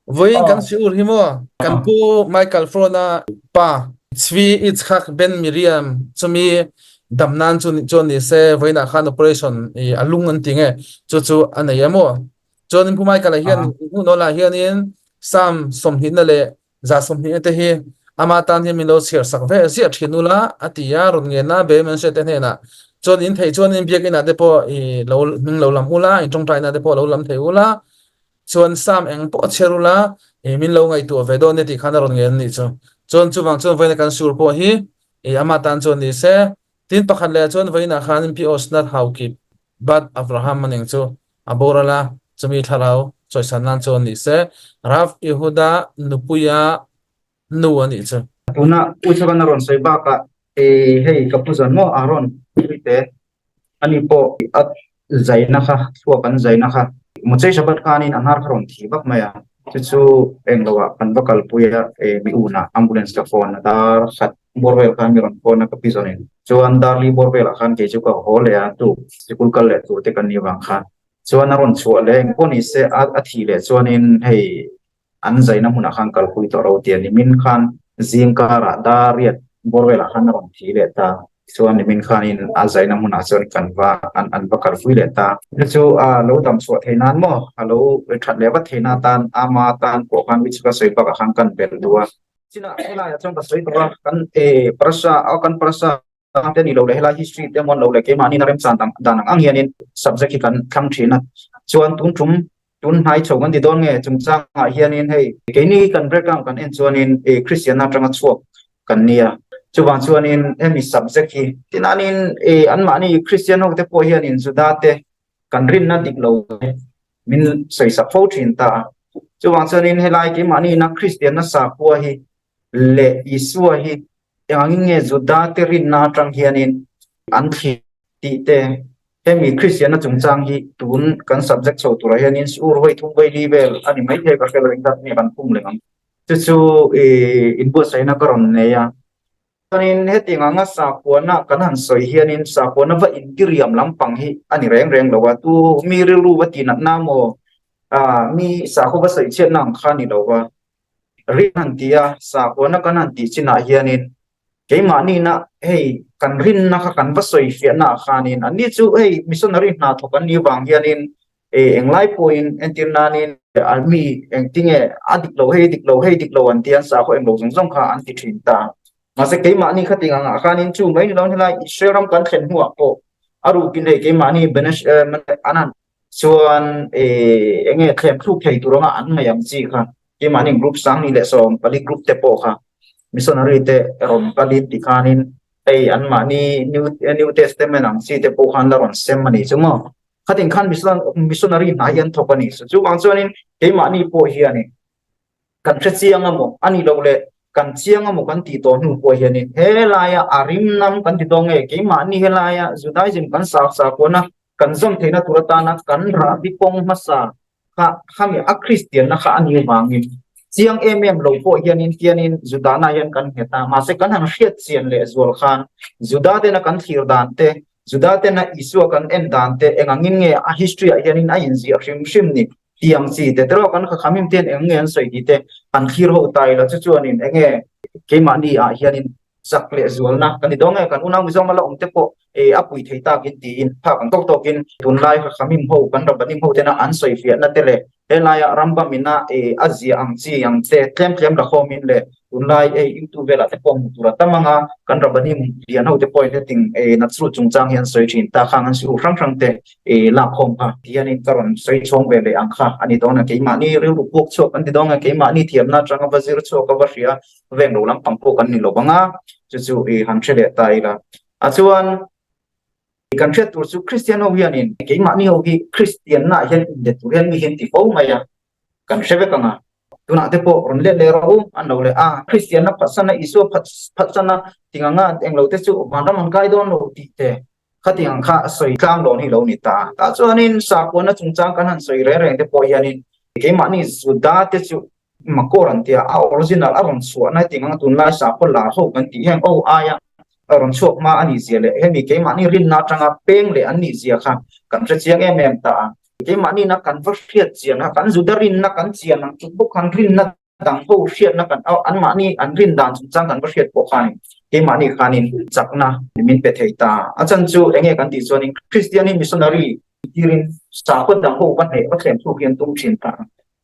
Vawiin kan siur hi maw kan pu Michael Frona pa Tzvi Yitzhak Ben Miriam chumi dam nan chu chuan ni se vawiin ah khan operation i a lung an ti nge chu chu a nei a maw chuan in pu Michael a hian hmuh nawl ah hianin Psalm 20 na leh 120 te hi ama tan hian min lo chhiar sak ve ziah thin ula a ti a rawn ngen a be man hriat te hnenah chuan in thei chuan in biakin ah te pawh i lo hming lo lam ula in tawngtai na te pawh lo lam thei ula chuan Psalm eng pawh chhiar ula i min lo ngaihtuah ve dawn nia tih khan a rawn ngen anih chu. Chuan chuvang chuan vawiina kan sur pawh hi i ama tan chuan ni se. Tin pakhat leh chuan vawiinah khan Pi Osnat Haukip Bat Avraham a ning chu a boral a, chumi thlarau chawisan nan chuan ni se. Rav Yehuda nupuia nu a nih chu. Tuna U Chuan a rawn sawi bakah hei ka pu zawn maw Aaron Puite ani pawh a zaina kha thluak an zaina kha Mochei Shabbat khanin a hnar kha rawn thi vak mai a, chu chu englo ah kan va kalpui a mi unah ambulance ka phone a dar khat bawr vel khan mi rawn phone a ka pi zawnin chuan darli bawr velah khan kei chu ka haw leh a tuk sikul kal leh tur te kan nih vang khan chuan a rawn chhuah leh engpawh ni se a thih leh chuanin hei an zaina hmunah khan kalpui tawh ro tia nimin khan zing karah dar riat bawr velah khan a rawn thi leh ta chuan nimin khanin a zaina hmunah chuan kan va an an va kalpui leh ta. Chu chu a lo dam chhuah theih nan maw a lo that leh vat theih na tan ama tan pawh khan which ka sawi bakah khan kan belh duh a. Chinah helaiah chuan ka sawi tawh a kan e parasa a kan parasa te ni lo leh helai history te mawn lo leh keimahni na remchan dan dan ang ang hianin subject hi kan thlang thin a chuan tun tum tun hnai chho kan ti dawn nge chungchangah hianin hei keini kan background kan en chuanin e Kristianna atanga chhuak kan nia chuvang chuanin hemi subject hi tinanin e anmahni Kristian ho te pawh hianin Juda te kan rinna dik lo te min sawi sak fo thin ta a chuvang chuanin helai keimahni na Kristianna sakhua hi leh Isua hi engangin nge Juda te rinna atang hianin an thlir tih te hemi Kristianna chungchang hi tun kan subject chho turah hianin sur vawi thum vawi li vel a ni maithei ka hrelo engzat nge kan phung leh ang chu chu ih inbuatsaihna ka rawn nei a. Chuanin hetiang anga sakhuana kan han sawi hianin sakhuana va intiriam lampang hi a ni reng reng lo a, tu mi rilru va tihnatna maw ah mi sakhaw va sawi chhiatna ang kha a ni lo va. Rin han ti a, sakhuana kan han tih chinah hianin keimahni-na hei kan rinna kha kan va sawi fiahna ah khanin anni chu hei missionary hna thawk an nih vang hianin englai pawhin entir nanin mi engtinge a dik lo hei dik lo hei dik lo an ti an sakhaw englo zawng zawng kha an ti thin ta. Mahse keimahni khating angah khanin chu mai ni lo helai Israel ram kan thlen hnuah pawh a rukin hei keimahni Benesh an han chuan enge thlem thluk thei tur anga an ngaih ang chi kha keimahni group 24 leh group te pawh kha missionary te rawn kalin tikhanin hei anmahni New New Testament ang chi te pawh khan la rawn sem a ni chu maw. Khatin khan missionary hna hi an thawk a ni. So chuvang chuanin keimahni pawh hianin kan hre chiang a maw a nih loh leh kan chiang a maw kan tih tawh hnu pawh hianin helaia a rim nam kan ti dawn nge keimahni helaia Judaism kan sak sakhuana kan zawm theihna tur atana kan rahbi kawng hmasa kha khami a Kristianna kha a nih avangin chiang em em lo pawh hianin tianin Judana hian kan nghet a mahse kan han hriat chian leh zual khan Juda tena kan thlir dan te Juda tena Isua kan en dan te engangin nge a history ah hianin a inziah hrim hrim ni tiang chi te tero kan kha khamim ten eng nge an sawi tih te han thlir ho ta ila chu chuanin enge keimahni ah hianin chak leh zualna kan ni dawn nge kan unau Mizoram a la awm te pawh e a pui thei takin tiin phak ang tawk tawkin tunlai kha khamim ho kan Rabbanim ho tena an sawi fiahna te leh helaia Rambam ina e a zia ang chi ang che tlem tlem la khawmin leh tunlai e YouTube velah te pawh hmuh tur a tam anga kan Rabbanim lian ho te pawhin heting e Natsru chungchang hi an sawi thin ta khang an siu hrang hrang te e lak khawm kha hianin ka rawn sawi chhawng ve leh ang kha a ni dawn a keimahni rilru puak chhuak kan ti dawn a keimahni thiamna atanga va zir chhuak a va hria veng lo lampang pawh kan ni lo ang a chu chu i han hre leh ta ila a chuan kan hriat tur chu Kristian ho hianin keimahni ho hi Kristianna hian inlet tur hian mi hian ti fo mai a kan hre vek ang a tunah te pawh rawn let leh rawh u an lo leh a Kristianna phatsanna Isua phatsanna tinganga englo te chu vanram an kai dawn lo tih te khatiang kha sawi tlang dawn hi lo ni ta tah chuanin sakhuana chungchang kan han sawi reng reng te pawh hianin keimahni Juda te chu makawr an tia a original a rawn chhuahna heti anga tunlai sakhaw lar ho kan tih hian aw aia a rawn chhuak hma a nih zia leh hemi keimahni rinna atanga peng leh an nih zia kha kan hre chiang em em ta a. Keimahni-na kan va hriat chian a, kan Juda rinna kan chian ang chu bawk khan rinna dang ho hriatna kan anmahni an rin dan chungchang kan va hriat pawh khanin keimahni khanin chakna min pe thei ta. A chan chu enge kan tih chuanin Kristian hi missionary tirin sakhaw dang ho va hneh va thlem thluk hi an tum thin ta.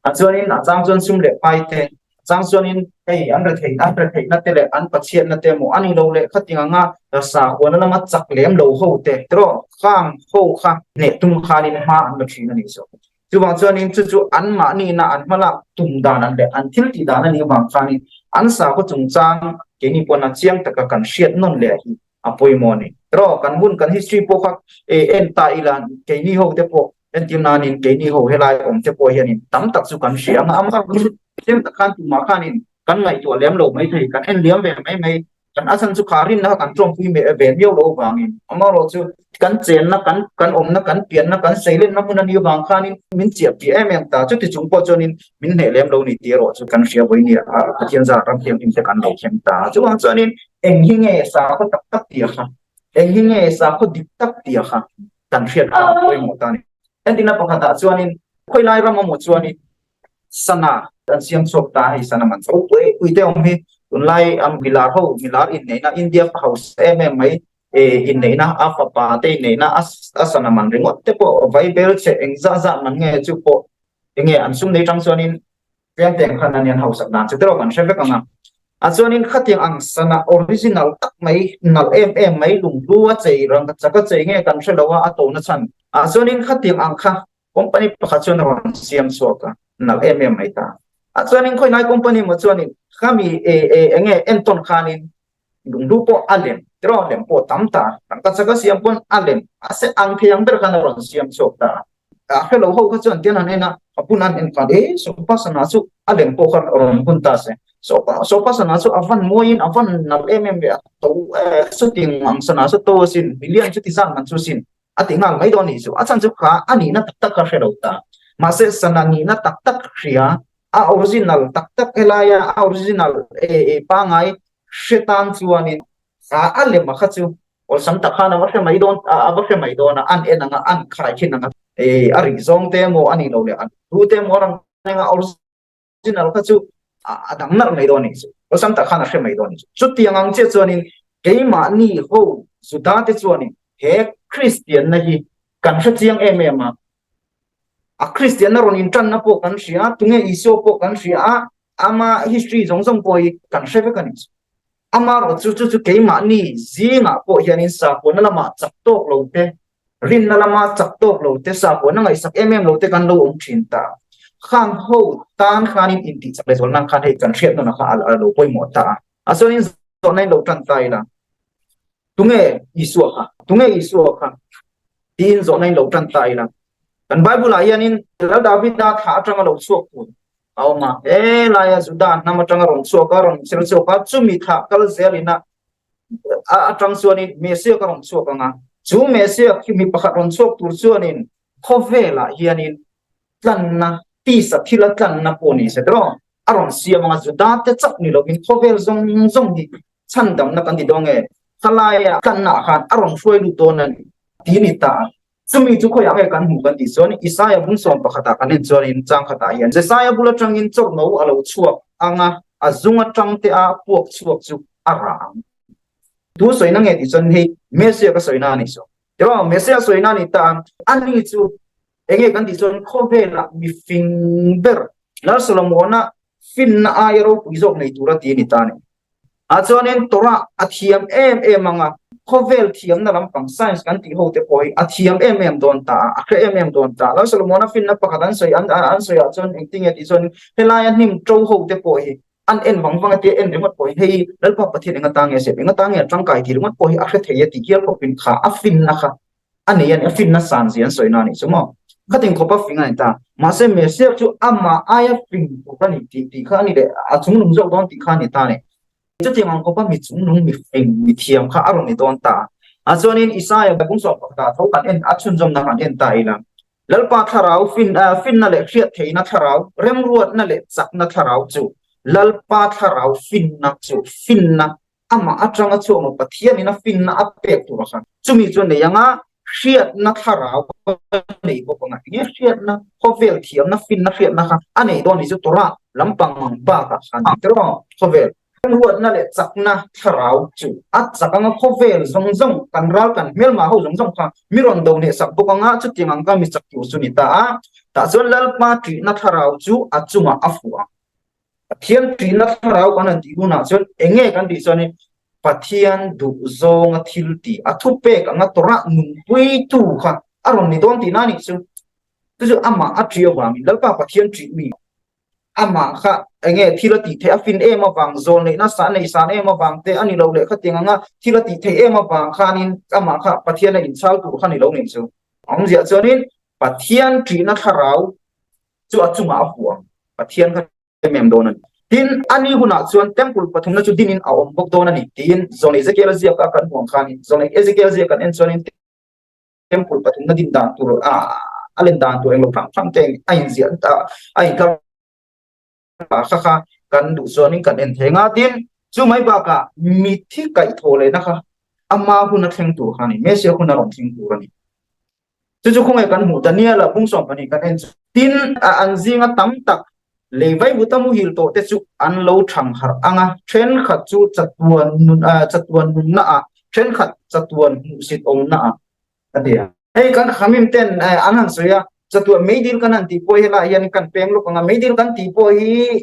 A chuanin a chang chuan sum leh pai te, a chang chuanin hei an retheih an retheihna te leh an pathiatna te emaw a ni lo leh khating anga sakhuana lama chak lem lo ho te erawh khang ho kha hneh tum khanin hma an la thin a nih zawk. Chuvang chuanin chu chu anmahnina an hmalak tum dan an leh an thil tih dan a nih avang khanin an sakhaw chungchang keini pawn a chiang taka kan hriat nawn leh hi a pawimawh a ni. Erawh kan hun kan history pawh kha en ta ila keini ho te pawh entir nanin keini ho helai awm te pawh hianin tam tak chu kan hria ang a, amah chu tlem tak khan tumah khanin kan ngaihtuah lem lo mai thei, kan en liam ve mai mai. Kan a chhan chu kha rinna kha kan tawngpui ve miau lo avangin amaherawh chu kan chenna kan kan awmna kan pianna kan seilenna hmun a nih avang khanin min chiah piah em em ta. Chuti chung pawh chuanin min hneh lem lo ni tih erawh chu kan hria vawi nia Pathian zar ram thianghlim te kan lo thleng ta. Chuvang chuanin eng hi nge sakhaw tak tak tih a kha, eng hi nge sakhaw dik tak tih a kha kan hriat kha a pawimawh ta a ni. Entirna pakhatah chuanin khawilai ram emaw chuanin sana an siam chhuak ta hei sana man chho pui pui te awm hi tunlai a milar ho milar inneihna India fa hausa em em mai inneihna a fapa te inneihna a sana man ringawt te pawh vai bel che eng zah zah man nge chu pawh enge an sum nei tang chuanin tlem teng khan an hausak dan chu te erawh kan hre vek ang a a chuanin khatiang ang sana original tak mai nalh em em mai lunghlu a chei rangkachak a chei nge kan hre lo a a to na chhan a chuanin khatiang ang kha Company pakhat chuan a rawn siam chhuak a, nalh em em mai ta. A chuanin khawilai company maw chuanin khami e e enge entawn khanin lunghlu pawh a lem tiraw lem pawh tam ta, rangkachak a siam pawn a lem a se ang thei ang ber khan a rawn siam chhuak ta. A hrelo ho kha chuan tian han en a, a bun an en khan e sofa sana chu a lem pawh kha rawn bun ta se. Sofa sofa sana chu a van mawiin a van nalh em em ve a, to e chuting ang sana chu to asin million chuti zan man chu sin. A ti nghal mai dawn nih chu. A chhan chu kha a nihna tak tak kha hre lo ta. Mahse sana nihna tak tak hria, a original tak tak helaia a original pangai hre tan chuanin kha a lem a kha chu awlsam tak khan a va hre mai dawn a va hre mai dawn a, an en ang a, an khai khin ang a, a rih zawng te emaw a nih loh leh a lu te emaw a rawn eng a original kha chu a dang nalh mai dawn a nih chu, awlsam tak khan a hre mai dawn a nih chu. Chutiang ang chiah chuanin keimahni ho Juda te chuanin he Kristianna hi kan hre chiang em em a, a Kristianna rawn intanna pawh kan hria a, tunge Isua pawh kan hria a, ama history zawng zawng pawh hi kan hre vek a nih chu. Amaherawhchu chu chu keimahni zingah pawh hianin sakhuana lamah chak tawk lo te, rinna lama chak tawk lo te, sakhuana ngaihsak em em lo te kan lo awm thin ta. Khang ho tan khanin intih chak leh zual nan khan hei kan hriat nawn a kha a lo pawimawh ta a. A chuanin zawhna in lo tan ta ila, tunge Isua kha? Tunge Isua kha? Tiin zawhna in lo tan ta ila. Kan Bible ah hianin Lal Davida thlah atanga lo chhuak tur a awm a, he laia Juda hnam atanga rawn chhuak a, rawn chher chhuak a, chumi thlah kal zelin a atang chuanin Messiah ka rawn chhuak ang a, chu Messiah khi mi pakhat rawn chhuak tur chuanin khawvelah hianin tlanna, tisa thila tlanna pawh ni se tiraw, a rawn siam ang a, Juda te chauh ni lovin khawvel zawng zawng hi chhandamna kan ti dawn nge, khalaia tlanna ah khan a rawn hruai lut dawn a ni ti ni ta a. Chumi chu khawiah nge kan hmuh kan tih chuan Isaia bung sawm pakhatah kan en chuanin chang khatah hian Jesaia bul atangin chawrno a lo chhuak ang a, a zung atang te a puak chhuak chu a rah ang. Tu sawina nge tih chuan hei Messiah ka sawina a nih chu. Tiraw Messiah sawina a nih ta ang. Ani chu enge kan tih chuan khawvelah mifing ber Lal Solomona finna aia ropui zawk nei tura ti a ni ta a ni. Ah chuanin Torah a thiam em em ang a, khawvel thiamna lampang science kan tih ho te pawh hi a thiam em em dawn ta a, a hre em em dawn ta. Lal Solomona finna pakhat an sawi an an sawi ah chuan engtin nge tih chuan helaia hnim to ho te pawh hi an en vang vang a tia en ringawt pawh hi hei Lalpa Pathian enga ta nge sep enga ta nge a tangkai tih ringawt pawh hi a hre thei a tih hial khawpin kha a finna kha a nei a ni, a finna san zia an sawi na a nih chu maw. Khatin khawpa fing a ni ta. Mahse Messiah chu amah aia fing tur a ni tih tih kha a ni leh a chungnung zawk dawn tih kha a ni ta a ni. Chutiang ang khawpa mi chungnung, mi fing, mi thiam kha a rawn ni dawn ta. A chuanin Isaia bung sawm pakhatah tho kan en a chhunzawmna kan en ta ila. Lalpa thlarau fin finna leh hriat theihna thlarau, remruatna leh chakna thlarau chu Lalpa thlarau finna chu finna amah atanga chhuak maw Pathianin a finna a pek tur a khan chumi chu nei anga hriatna thlarau. a nei bawk ang a, enge hriatna, khawvel thiamna, finna hriatna kha a nei dawn ni chu Torah lampang bakah khan tiraw khawvel ruatna leh chakna thlarau chu a chak anga khawvel zawng zawng kan ral kan hmelma ho zawng zawng kha mi rawn do hneh sak bawk anga chutiang ang ka mi chak tur chu ni ta a, tah chuan Lalpa ṭihna thlarau chu a chungah a fuh ang. Pathian ṭihna thlarau kan han tih hunah chuan eng nge kan tih chuanin Pathian duh zawnga thil tih a thupek anga Torah nunpuitu kha a rawn ni dawn tihna a nih chu. Chu chu amah a ṭih avangin Lalpa Pathian ṭih mi amah kha eng nge thil a tih theih a fin em avang zawl neihna sa nei san em avang te a ni lo leh khatiang anga thil a tih theih em avang khanin amah kha Pathian a inchhal tur kha ni lo nih chu. A awmziah chuanin Pathian ṭihna thlarau chu a chungah a fuh ang. Pathian kha em em dawn a ni. Tin, a ni hunah chuan temple pathumna chu dinin a awm bawk dawn a ni tiin Zawn Ezekiel-a ziaka kan hmuh ang khanin Zawn Ezekiel ziak kan en chuanin temple pathumna din dan tur a a len dan tur englo hrang hrang te a inziah a inkar kha kha kan duh chuanin kan en thei ang a. Tin, chu mai bakah mitthi kaihthawh lehna kha ama hun a thleng tur kha a ni. Messiah hun a rawn thleng tur a ni. Chu chu khawngaih kan hmuh Daniel-a bung 12 kan en chu. Tin, an zinga tam tak lei vaivuta muhil tawh te chu an lo thang harh ang a, thenkhat chu chatuan nun chatuan nunna ah, thenkhat chatuan hmuhsit awmna ah a ti a. Hei kan Khamim ten an han sawi a, chatuan meidil kan han tih pawh hi helaiah hian kan peng lawk ang a, meidil kan tih pawh hi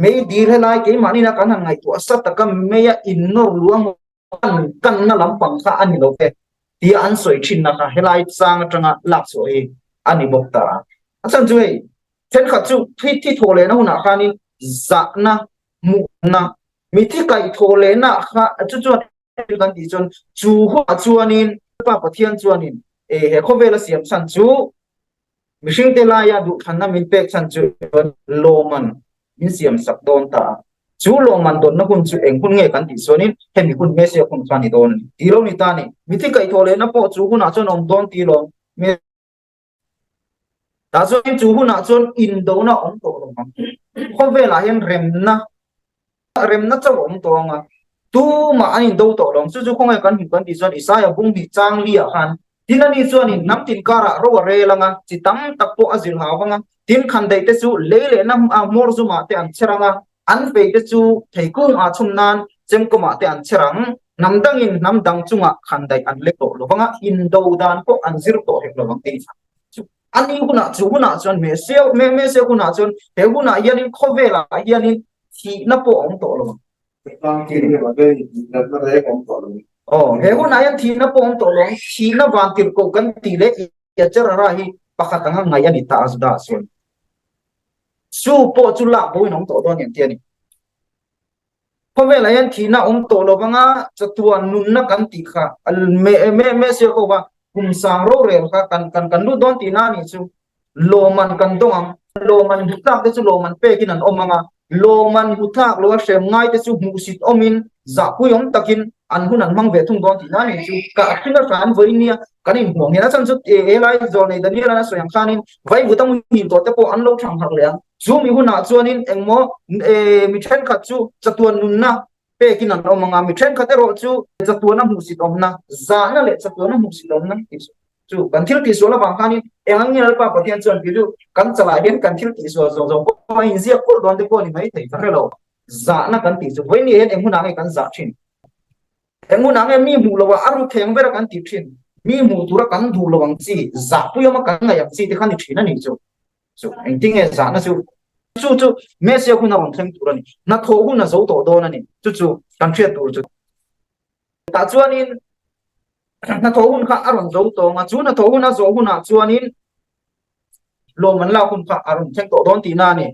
meidil helai keimahni kan han ngaihtuah sa taka meia innawr luang an kanna lampang kha a ni lo ve tia an sawi thinna kha helai chang atanga lak chhuah hi a ni bawk ta a. A chhan chu hei thenkhat chu thi thi thawh lehna hunah khanin zahna hmuhna mithi kaih thawh lehna kha chu chuan kan tih chuan chu hunah chuanin Pa Pathian chuanin he khawvela siam chhan chu Mihringte laia duhthlanna min pek chhan chu lawmman min siam sak dawn ta a. Chu lawmman dawnna hun chu eng hun nge kan tih chuanin hemi hun Messiah hun kha a ni dawn a ni. Ti lo ni ta a ni. Mithi kaihthawh lehna pawh chu hunah chuan a awm dawn ti lo. Tah chuan chu hunah chuan indona a awm tawh lo ang. Khawvelah hian remna remna chauh a awm tawh ang a, tumah an indo tawh lo ang. Chu chu khawngaih kan hmuh kan tih chuan Isaia bung hnih chang liah khan tin ani chuanin hnam tin karah ro a rel ang a, chi tam tak pawh a zilh hau ang a, tin khandaih te chu lei lehna hmawr zumah te an chher ang a, an fei te chu theikung ah chhum nan chemkawmah te an chher ang. Hnam dangin hnam dang chungah khandaih an lek tawh lo vang a, indo dan pawh an zir tawh hek lo vang tih chu a ni hunah chu hunah chuan Messiah Messiah hunah chuan he hunah hianin khawvelah hianin thihna pawh a awm tawh lo ang. Aw, he hunah hian thihna pawh a awm tawh lo ang. Thihna vantirhkoh kan tih leh Yacherara hi pakhat anga ngaih a ni ta a Judah chuan. Chu pawh chu lak bo in a awm tawh dawn em tih a ni. Khawvelah hian thihna awm tawh lo vanga chatuan nunna kan tih kha Messiah ko va kum sang rorel kha kan kan kan lut dawn tihna a nih chu. Lawman kan dawng ang. Lawman hmu tlak te chu lawman pekin an awm ang a, lawman hmu tlak lo a hrem ngai te chu hmuhsit awmin zahpui awm takin an hun an hmang ve thung dawn tihna a nih chu. Ka hring a hran vawiin nia kan inhmuh ang hian a chhan chu helai zawlnei Daniel an a sawi ang khanin vaivuta muhil tawh te pawh an lo thang harh leh ang. Chu mi hunah chuanin engmaw mi thenkhat chu chatuan nunna pekin an awm ang a, mi thenkhat erawh chu chatuana hmuhsit awmna, zahna leh chatuana hmuhsit awmna tih chu kan thil tihsual avang khanin eng ang nge Lalpa Pathian chuan kei chu kan chalah hian kan thil tihsual zawng zawng pawh a inziak kulh dawn te pawh a ni mai thei ka hre lo. Zahna kan tih chu vawiin hian eng hunah nge kan zah thin? Eng hunah nge mi hmuh loh a a ru theng ber a kan tih thin? Mi hmuh tura kan duh lo ang chi, zahpui awma kan ngaih ang chi te kha ni thin a nih chu. Chu engtinge zahna chu chu chu Messiah hun a rawn thleng tur a ni. Hnathawh hun a zo tawh dawn a ni. Chu chu kan hriat tur chu. Tah chuanin hnathawh hun kha a rawn zo tawh ang a, chu hnathawh hun a zawh hunah chuanin lawm an lak hun kha a rawn thleng tawh dawn tihna a ni.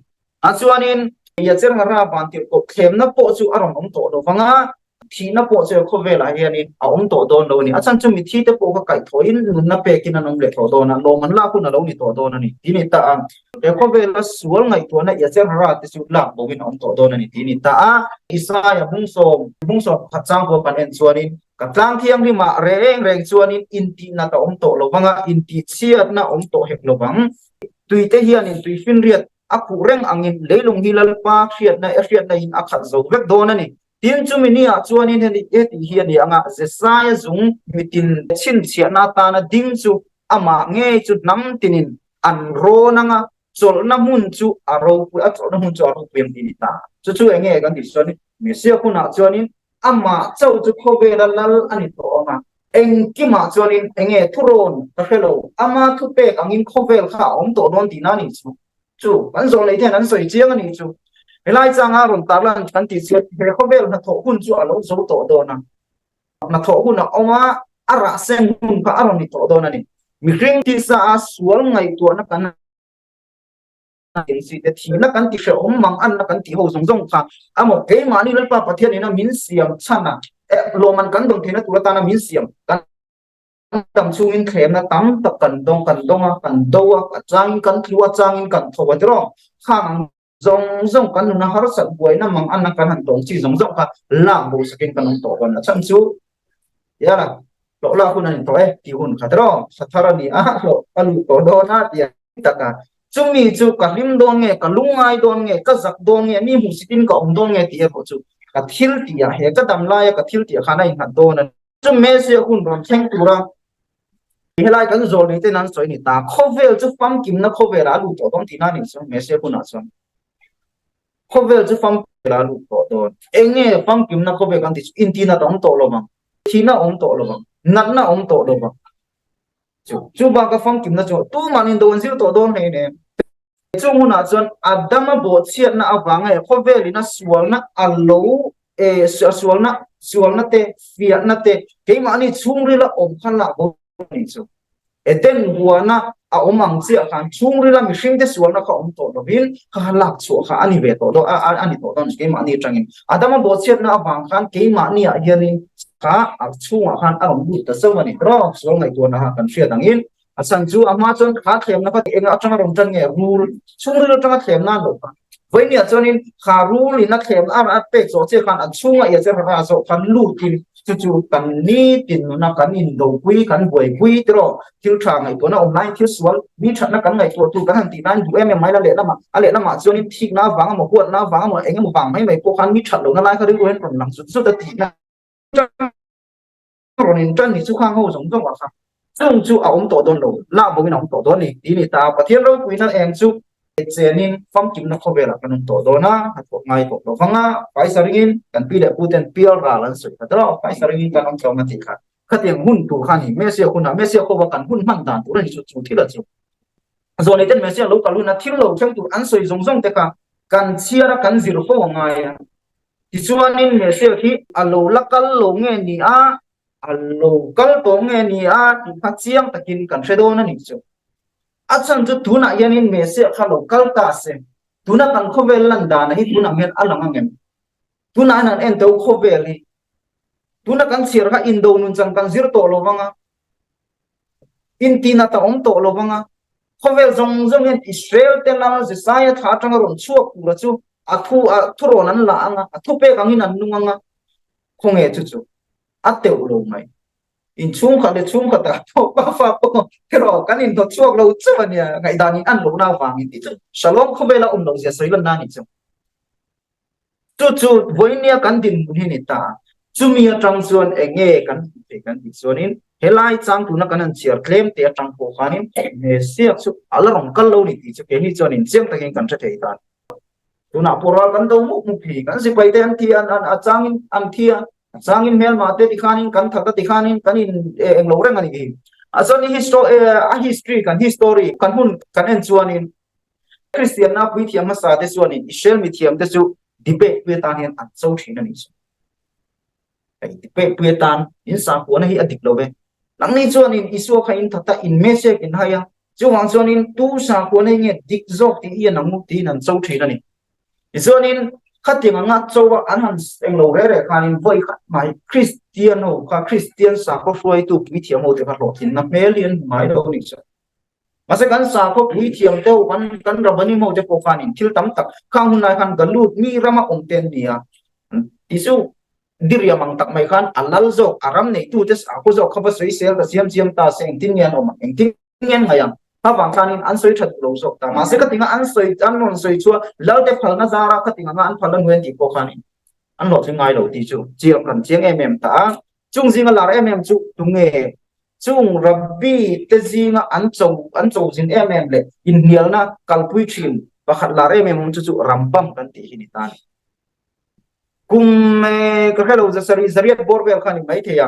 A chuanin Yacer Hara vantirhkoh thlemna pawh chu a rawn awm tawh lo vang a, Thihna pawh chu khawvelah hianin a awm tawh dawn lo a ni. A chhan chu mithi te pawh kha kaihthawhin nunna pekin an awm leh tawh dawn a, lawm an lak hun a lo ni tawh dawn a ni tih ni ta a. He khawvela sual ngaihtuahna Yacherhara te chu lak boin a awm tawh dawn a ni tih ni ta a. Isaia bungsawm bungsawm pakhat chang pawh kan en chuanin, Ka tlang thianghlimah reng reng chuanin intihnat a awm tawh lo vang a, intihchhiatna a awm tawh hek lo vang. Tuite hianin tuifinriat a khuh reng angin leilung hi Lalpa hriatna hriatna in a khat zo vek dawn a ni. Tin, chumi niah chuanin heti hi a ni ang a, Jesaia zung mitin chhinchhiahna atana ding chu amah ngei chu hnam tinin an rawn ang a, chawlhna hmun chu a ropui a, chawlhna hmun chu a ropui ang tih a ni ta. Chu chu eng nge kan tih chuanin Messiah hunah chuanin amah chauh chu khawvela lal a ni tawh ang a, engkimah chuanin eng nge thurawn ka hre lo, ama thupek angin khawvel kha a awm tawh dawn tihna a nih chu. Chu kan zawh leh hian an sawi chiang a nih chu. Helai changa rawn tarlan kan tih chuan he khawvel hnathawh hun chu a lo zo tawh dawn a. Hnathawh hun a awm a, a rah seng hun kha a rawn ni tawh dawn a ni. Mihring tisa a sual ngaihtuahna kan si te thihna kan ti hrehawm mang anna kan tih ho zawng zawng kha amaw keimahni Lalpa Pathian ina min siam chhan a, lawmman kan dawn theihna tur atana min siam kan dam chungin thlemna tam tak kan dawng kan dawng a, kan do a, a changin kan tlu a, changin kan tho a tiraw? Khang ang zawng zawng kan nuna harsat buaina mang anna kan han tawng chi zawng zawng kha lak bo sakin kan awm tawh dawn a chhan chu yala hlawh lak hun a ni tawh e tih hun kha tiraw? Thla thar a ni a, hlawh a luh tawh dawn a ti a taka chumi chu ka hlim dawn nge, ka lungngai dawn nge, ka zak dawn nge, mi hmuhsitin ka awm dawn nge tih erawh chu ka thil tihah he ka dam laia ka thil tihah khan a innghat dawn a ni. Chu Messiah hun rawn thleng tura helai kan zawh leh ten an sawi ni ta. Khawvel chu famkimna khawvelah a lut tawh dawn tihna a nih chu Messiah hunah chuan. Khawvel chu famkimna a lut tawh dawn. Eng nge famkimna khawvel kan tih chu intina a awm tawh lo vang, thihna a awm tawh lo vang, natna a awm tawh lo vang. Chu chu baka famkimna chu tumah in do an zir tawh dawn hleinem. Chung hunah chuan Adama bawhchhiatna avanga he khawvelin a sualna a lo eh sualna sualna te fiahna te keimahni chhungrila awm kha lak bo a nih chu. Eden huana a awm ang chiah khan chhungrila mihringte sualna kha awm tawh lovin kha kha lak chhuah kha a ni ve tawh dawn a ni tawh dawn keimahni atangin. Adama bawhchhiatna avang khan keimahniah hianin kha a chhungah khan a rawn lut ta zauh a ni. Rawh sual ngaihtuahna kha kan hriat angin A chhan chu a hma chuan kha thlemna kha eng atanga rawn tan nge rul chhungril atanga thlemna an lo kha. Vawinia chuanin kha rul in a thlem a a pek zawh chiah khan an chhunga ia che rara zawh khan lutin chu chu kan nitin nuna kan indopui kan buaipui tiraw thil tha ngaihtuahna awm laiin thil sual mi thatna kan ngaihtuah tur kan han tih laiin duh em em mai la lehlamah a lehlamah chuanin thikna avang emaw huatna avang emaw eng emaw vang mai mai pawh khan mi that lohna lai kha rilru hian rawn lang zut zut a tihna rawn in tan ni chu khang ho zawng zawng ah kha chung chu a awm tawh dawn lo lak bo in a awm tawh dawn ni tih ni ta Pathian ropuina eng chu chenin famkimna khawvelah kan awm tawh dawn a hnathawh ngai tawh lo vang a faisa ringin kan pi leh pu ten pial ral an sawi kha tawh faisa ringin kan awm tawh ang a tih kha khatiang hun tur kha ni Messiah hunah Messiah khawva kan hun hman dan tur a ni chu chu thil a chu zawhni ten Messiah lo kal hun a thil lo thleng tur an sawi zawng zawng te kha kan chhiar a kan zir fo a ngai a. Tichuanin Messiah hi a lo la kal lo nge ni a, a lo kal tawh nge ni a tih kha chiang takin kan hre dawn a nih chu. A chhan chu tunah hianin Messiah kha lo kal ta se, tuna kan khawvel lan dana hi tunah hian a lang ang em? Tunah hian han en teh u khawvel hi. Tuna kan chhiar kha indo nunchang kan zir tawh lo vang a, Intinat a awm tawh lo vang a, khawvel zawng zawng hian Israel te lal Jesaia thla atanga rawn chhuak tura chu a thu a thurawn an la ang a, a thupek angin an nung ang a, khawnge chu chu a teuh lo mai. Inchhungkhat leh chhungkhatah pawh pafa pawh erawh kan inhnawt chhuak lo chauh a nia, ngaihdan in an lohna avangin tih chu Shalom khawvela awm loh zia sawi lanna a nih chu. Chu chu vawinia kan dinhmun hi a ni ta. Chumi atang chuan eng nge kan hmuh theih kan tih chuanin helai chang tuna kan han chhiar tlem te atang pawh khanin Messiah chu a la rawn kal lo ni tih chu keini chuanin chiang takin kan hre thei ta. Tunah pawh ral kan do mup mup hi kan sipai te an thi an an a changin an thi a, a changin hmelma te tikhanin kan that a tikhanin kan in eng lo reng a ni hi. A chuan a history kan history kan hun kan en chuanin Kristianna puithiam hmasa te chuanin Israel mithiam te chu debate pui atan hian an cho thin a nih chu. Hei debate pui atan in sakhuana hi a dik lo ve. Nangni chuanin Isua kha in that a, in message in hai a, chuvang chuanin tu sakhuana hi nge dik zawk tih i en ang u tiin an cho thin a ni. Tichuanin khatiang anga cho a an han eng lo reh reh khanin vawi khat mai Kristian ho kha Kristian sakhaw hruaitu puithiam ho te kha hlawhtlinna hmel hi an hmu ngai lo a nih chu. Mahse kan sakhaw puithiam deuh kan kan Rabbanim ho te pawh khanin thil tam tak khang hun lai khan Galut mi rama awm te an ni a, tih chu diriam ang tak mai khan a lal zawk a ram neitu te sakhaw zawk kha va sawi sel ta chiam chiam ta se engtin nge an awm ang engtin nge an ngaih ang khavang khanin an sawi that lo zawk ta mahse khatinga an sawi an rawn sawi chuan lal te phalna zara khatinga an phalna hnuai an tih pawh khanin. An hlawhtling ngai lo tih chu chiang kan chiang em em ta a. Chung zinga lar em em chu tunge? Chung Rabbi te zinga an cho an cho zin em em leh inhnialna kalpui thin pakhat lar em em awm chu chu Rambam kan tih hi ni ta a ni. Kum ka hre lo zasarih zariat bawr vel kha ni maithei a,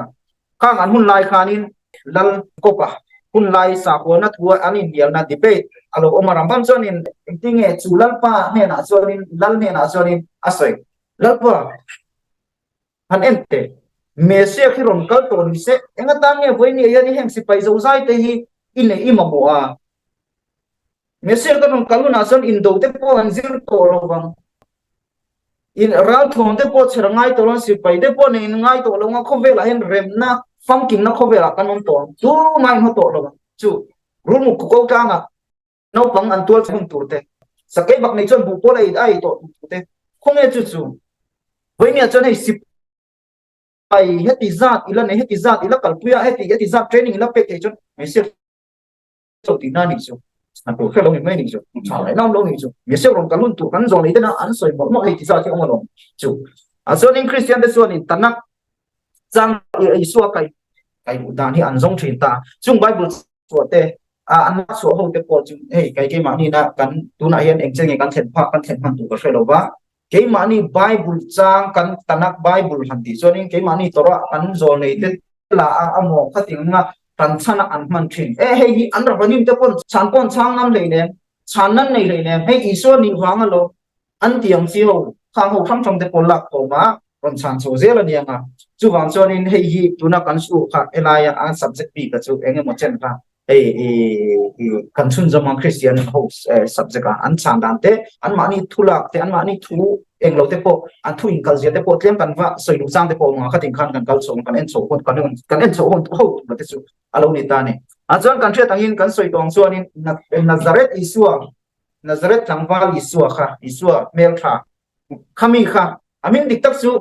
khang an hun lai khanin Lal Kawpa hun lai sakhuana thua an inhnialna debate a lo awm a, Rambam chuanin engtinge chu Lalpa hnenah chuanin Lal hnenah chuanin a sawi, Lalpa han en teh, Messiah khi rawn kal tawh ni se, eng atan nge vawiin hian heng sipai zozai te hi i neih i mamawh a? Messiah ka rawn kal hunah chuan indo te pawh an zir tawh lo vang. In ralthuam te pawh chher ngai tawh lo, sipai te pawh nei ngai tawh lo ang a, khawvelah hian remna famkimna khawvelah kan awm tawh ang, tumah in haw tawh lo ang. Chu rulmuk ko tlangah naupang an tual hun tur te, sakei bak nei chuan buh pawl a ei tawh tur te, khawnge chu chu vawinia chuan hei sipai heti zat ila nei, heti zat ila kalpui a, heti heti zat training ila pek thei chuan Messiah cho tihna a nih chu a tur hre lo ni mai a nih chu tha leh nam lo ni chu Messiah rawn kal hun tur kan zawh nei tena an sawi mawlh mawlh hei ti zat hi awm alawm chu a chuanin Kristian te chuanin Tanakh chang Isua kai kai duh dan hi an zawng thin ta chung Bible chhuah te a an chhuah ho te pawh chu hei kai keimahni na kan tunah hian eng chen nge kan thlen phak kan thlen hman tur ka hre lo va Keimahni Bible chang kan Tanakh Bible han tih chuanin keimahni Torah kan zawl nei te la a amaw khating anga tan chhan a an hman thin. E hei hi an Rabbanim te pawn chhan pawn chhang ngam hlei nem, chhan nan nei hlei nem, hei Isua nih vang alo an ti ang chi ho, khang ho hrang hrang te pawn lak khawm a rawn chhan chho zel a nia nga. Chuvang chuanin hei hi tuna kan school kha helaia an subject bik a chu eng emaw chen kha hei kan chhunzawm ang Kristian ho subject a an chhan dan te anmahni thu lak te anmahni thu eng lo te pawh an thu inkal zia te pawh tlem kan va sawi luh chang te pawh awm ang khatin khan kan kal chho kan en chho hun kan kan en chho hun ho tur te chu a lo ni ta a ni. A chuan kan hriat angin kan sawi tawh ang chuanin Nazareth Isua Nazareth tlangval Isua kha Isua hmeltha khami kha a hming dik tak chu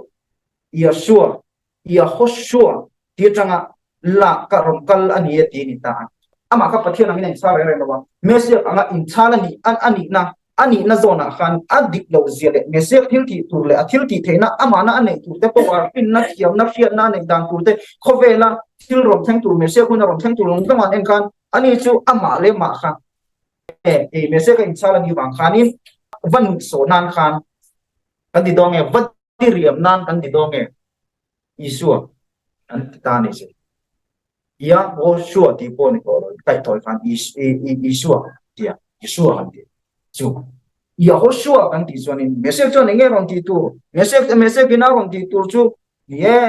Yeshua Yehoshua ti atanga lak ka rawn kal a ni e ti a ni ta a. Amah kha Pathian angin a inchhal reng reng lo a, Messiah anga inchhal a nih a nihna a nihna zawnah khan a dik loh zia leh Messiah thil tih tur leh a thil tih theihna amahna a neih tur te pawh a rinna thiamna hriatna a neih dan tur te khawvela thil rawn thleng tur Messiah hun a rawn thleng tur lawng lawng an en khan ani chu amah leh mah kha e Messiah ka inchhal a nih vang khanin va nuihsawh nan khan kan ti dawn nge va diriam nan kan ti dawn nge Isua an ti ta ni se Yahoshua tih pawh ni tawh lo kaihtawi khan Isua tia Isua kan ti chu Yahoshua kan tih chuanin Messiah chuan enge rawn tih tur Messiah Messiah kina rawn tih tur chu ni e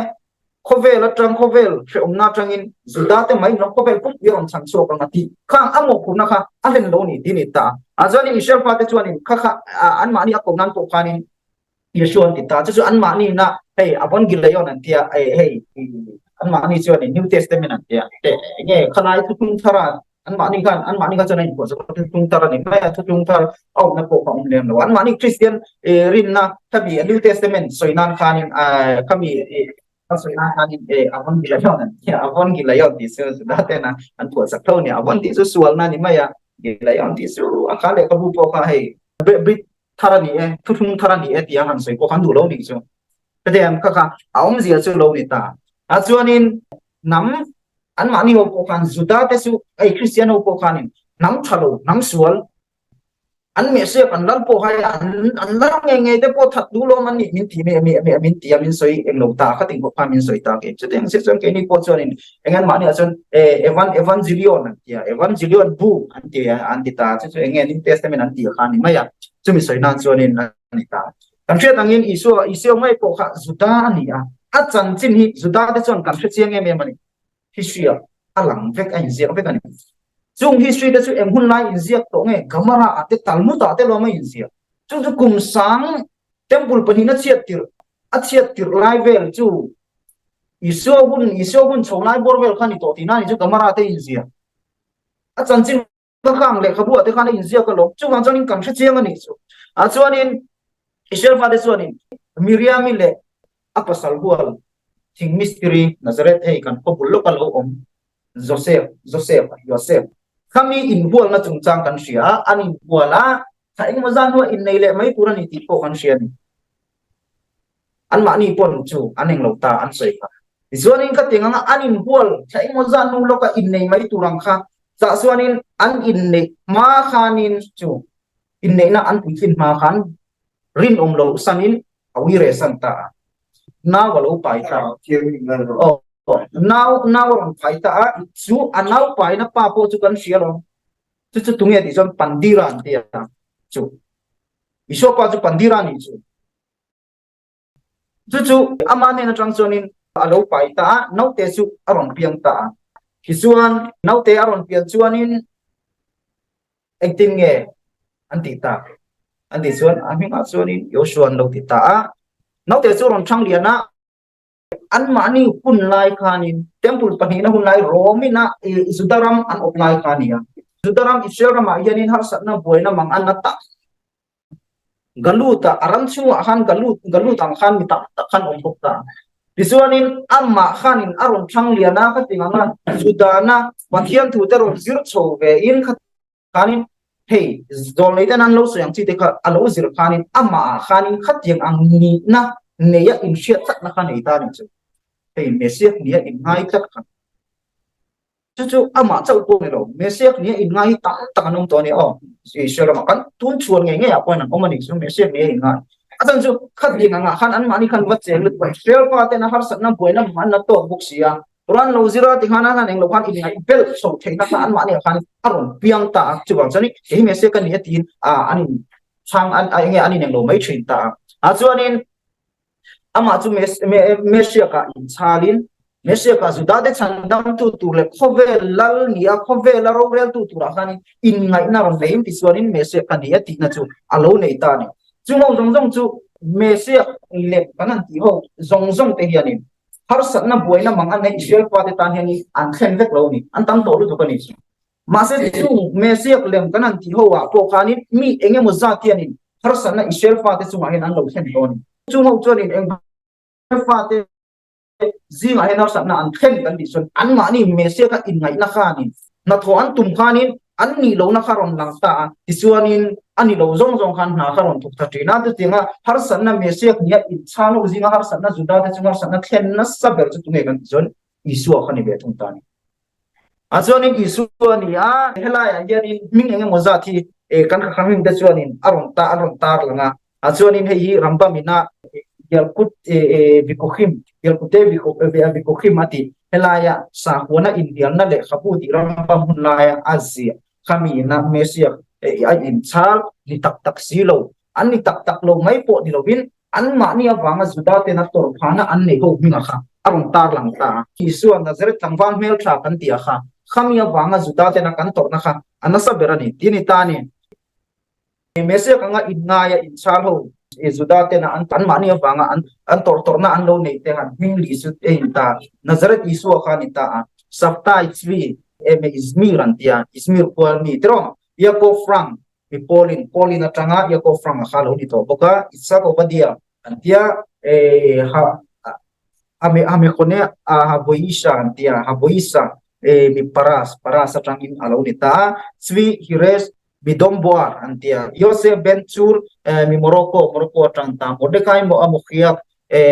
khawvel atang khawvel hrehawmna atangin Juda te mai lo khawvel pumpui rawn chhan chhuak ang a tih khang a mawhphurhna kha a hlen lo ni ti ni ta a chuanin Israel fate chuanin kha kha anmahni a ko nan pawh khanin Yeshua an ti ta chu chu anmahni na hei Avon Gileon an tia hei anmahni chuanin New Testament an tia te nge khalai thuthlung thar a Anmahni khan anmahni kha chuan a inphuah zawk a, thuthlung thar a ni mai a, thuthlung thar a awmna pawh kha a awm lem lo. Anmahni Kristian rinna khami New Testament sawi nan khanin khami a sawi nan khanin Avon Gileon an ti a, Avon Gileon tih chu Juda tena an phuah chak tho a ni. Avon tih chu sualna a ni mai a, Gileon tih chu a kha lehkhabu pawh kha hei Brit thar a ni e, thuthlung thar a ni e tih a han sawi pawh kha an duh lo nih chu. Hetiang kha kha a awmzia chu lo ni ta. A chuanin hnam anmahni ho pawh khan Juda te chu hei Kristian ho pawh khanin hnam tha lo hnam sual an Messiah kan lal pawh hai an an lal ngei ngei te pawh that duh lawm an nih min ti mi mi mi min ti a min sawi eng lo ta khatin pawh khan min sawi ta ke chutiang si chuan keini pawh chuanin eng anmahni ah chuan e evan evangelion an ti a evangelion bu an ti a an ti ta chu chu eng nge New Testament an ti kha ni mai a chumi sawi nan chuanin a ni ta. Kan hriat angin Isua, Isua ngei pawh kha Juda a ni a, a chanchin hi Juda te chuan kan hre chiang em em a ni. History ah a lang vek, a inziak vek a ni. Chung history te chu eng hun lai inziak tawh nge? Gemara ah te, Talmud ah te lawm a inziak. Chung chu kum sang temple pahnihna chhiat tirh, a chhiat tirh lai vel chu Isua hun, Isua hun chho lai bawr vel kha a ni tawh tihna a ni chu Gemara te inziak. A chanchin Ka khang lehkhabu ah te khan a inziak alawm. Chuvang chuanin kan hre chiang a nih chu. Ah chuanin Israel fate chuanin Miriami leh a pasal hual thing mistiri Nazareth hei kan khaw bul lawk a lo awm Joseph, Joseph, Yosef, khami inhualna chungchang kan hria a, an inhual a, thla engemaw zan hnuah innei leh mai tur a ni tih pawh kan hria a ni. Anmahni pawn chu an englo ta an sawi kha. Tichuanin khatiang anga an inhual thla engmaw zat hnu lawka innei mai tur ang kha chah chuanin an inneih hma khanin chu inneihna an puitlin hma khan rinawm lo sanin a uire san ta a. Nau a lo pai ta a. Aw, nau nau a rawn pai ta a, chu a nau paina pa pawh chu kan hria lo. Chu chu tunge tih chuan Pandira an ti a, chu Isua pa chu Pandira a nih chu. Chu chu ama hnen atang chuanin a lo pai ta a, naute chu a rawn piang ta a. Tichuan naute a rawn pian chuanin engtin nge an tih tak? An tih chuan a hmingah chuanin Joshua an lo ti ta a. Naute chu a rawn thang lian a, anmahni hun lai khanin temple pahnihna hun lai Rome-in a Juda ram an awp lai kha a ni a. Juda ram Israel ramah hianin harsatna buaina mang an la tak. Galut-a a ram chhungah khan Galut Galut ang khan mi tam tak khan awm bawk ta. Tichuanin amah khanin a rawn thlang lian a, khatiang anga Judana Pathian thute rawn zir chho ve in khanin hei zawlnei ten an lo sawi ang chi te kha a lo zir khanin amahah khanin khatiang ang nihna neia inhriat tlatna kha nei ta a nih chu. Hei Messiah nia inngai tlat kha. Chu chu amah chauh pawh ni lo, Messiah nia inngai hi tam tak an awm tawh a ni aw. Israel ramah khan tun chhuan ngei ngeiah pawhin an awm a ni chu Messiah nia inngai. A chhan chu khat ding angah khan anmahni khan va cheng lutuk a, Israel pa tena harsatna buaina an la tawk bawk si a. Ran lo zira ti khan an han englo khan inngaih belh chho theihna kha anmahni ah khan a rawn piang ta a. Chuvang chuan kei hi Messiah ka ni a tiin an inchhang eng nge an inenglo mai thin ta a. Ah chuanin Amah chu Messiah-ah inchhalin, Messiah-ah Judate chhandamtu tur leh khawvel lal nia khawvela roreltu turah khanin inngaihna rawn nei in tichuanin Messiah ka ni a tihna chu a lo nei ta a ni. Chung ho zawng zawng chu Messiah leh kan han tih ho zawng zawng te hianin harsatna buaina mang an neih Israel fate tan hianin an thlen vek lo a ni, an tam tawh lutuk a ni chu. Mahse chung Messiah lem kan han tih ho ah pawh khanin mi eng emaw zat hianin harsatna Israel fate chungah hian an lo thlen dawn a ni. Chung ho chuanin eng fate zingah hian harsatna an thlen kan tih chuan anmahni Messiah kha inngaihna khanin hnathawh an tum khanin an nih lohna kha rawn lang ta a, tichuanin a ni lo zawng zawng khan hna kha rawn thawk tha thin a. Chutianga harsatna Messiah nia inchhang ho zinga harsatna Judate chunga harsatna thlen nasa ber chu tunge kan tih chuan Isua kha ni ve thung ta a ni. A chuanin Isua a ni a, helaiah hianin hming eng emaw zat hi kan khakhamim te chuanin a rawn ta an rawn tar lang a. A chuanin hei hi Rambam ina Yalkut Vikukhim, Yalkute Vikukhim a tih helaia sahuana inbialna lehkhabu tih Rambam hun laia a ziah khami ina Messiah a inchhal ni tak tak si lo. An ni tak tak lo mai pawh ni lovin anmahni avanga Juda tena tawrhphahna an neih ho hmingah kha a rawn tarlang ta a. Isua Nazareth tlangval hmeltha kan tih ah kha khami avanga Juda tena kan tawrhna kha a nasa ber a ni tih a ni ta a ni. Messiah anga inngaia inchhal ho Juda tena anmahni avanga an tawrh tawrhna an lo neih te han hming lih chu a in ta. Nazareth Isua kha a ni ta a. Sabtai Tzvi emaw Izmir an ti a, Izmir khua mi tiraw? Yaakov Frank Mi Paulin, Paulin atanga Yaakov Frank a kha lo ni tawh bawk a, Itzhak Ovadia an tia, ha Hamechone a Haboisha an tia, Haboisha mi Paras, Paras atangin a lo ni ta a, Tzvi Hires mi Domboar an tia, Yosef Ben Chur mi Morocco, Morocco atang ta, Mordecai Moamochiak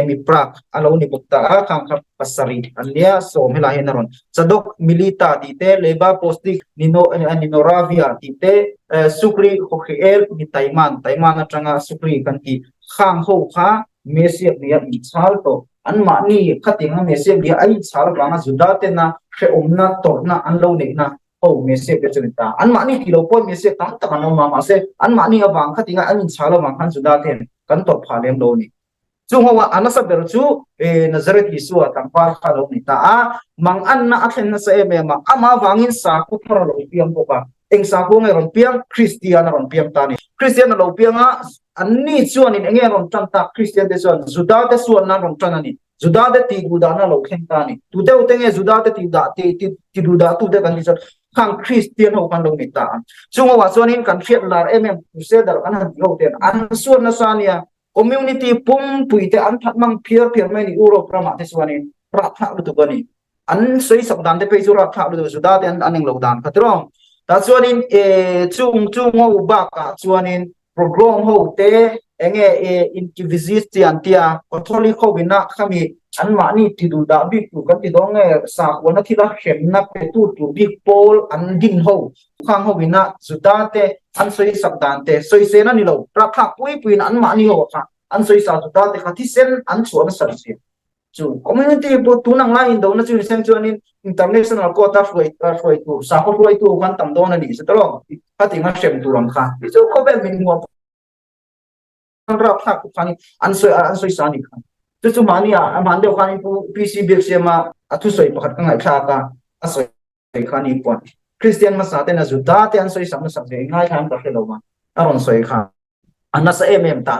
mi Prague a lo ni bawk ta a, khang kha pasarih an nia, sawm helai hian a rawn Chadok Milita tih te, Leba Postik Nino Ninoravia tih te, Sukri Hokhiel mi Taiman, Taiman atanga Sukri kan tih khang ho kha Mesiak nia inchhal tawh. Anmahni khatianga Mesiak nia a inchhal avanga Juda tena hrehawmna tawrhna an lo neihna ho Mesiak te chu ni ta. Anmahni tih lo pawhin Mesiak tam tak an awm a, mahse anmahni avang khatinga an inchhal avang khan Juda ten kan tawrh phah lem lo a ni. Chung ho a nasa ber chu Nazareth Isua tlangval kha a lo ni ta a, manganna a thlen nasa em em a, amah avangin sakhaw thar a lo piang bawk a. Eng sakhua nge rawn piang? Kristian a rawn piang ta a ni. Kristian a lo piang a, anni chuanin eng nge an rawn tan tak? Kristian te chuan Juda te suanna an rawn tan a ni. Juda te tih duhdahna a lo thleng ta a ni. Tu deuh te nge Juda te tih dah ti ti duhdah tu te kan tih chuan khang Kristian ho khan lo ni ta a. Chung ho ah chuanin kan hriat lar em em Crusader kan han tih ho ten an suan nasa a nia. Community pumpui te an that mang phiar phiar mai a ni Europe ramah te chuanin rapthlak lutuk a ni. An sawi sak dan te phei chu rapthlak lutuk Juda te an englo dan kha tiraw. Tah chuanin chung chung ho bakah chuanin pogrom ho te. Enge Inquisition an tia Catholic ho ina khami anmahni ti duh dah bik tur kan ti dawn nge sakhuana thila hremna petu tur bik pawl an din ho khang ho ina Juda te an sawi sak dan te sawisel a ni lo rapthlak pui puiin anmahni ho kha an sawisa Juda te kha thisen an chhuah nasat zia chu community pawh tun ang lai indona chu niseng chuanin international court a hruai hruai tur sakhaw hruaitu khan tam dawn a nih chu tawh khatinga hrem tur ang kha chu khawvel min hmuh an rapthlak khawp khanin an sawi an sawi sa a nih kha. Chu chu mahni ah a hman deuh khanin Pu PC Biaksiama a thusawi pakhat ka ngaihthlak a, a sawi kha ni puan Kristian hmasa ten a Juda te an sawi sak hmasak ve ngaithla an ka hre lo va, a rawn sawi kha a nasa em em ta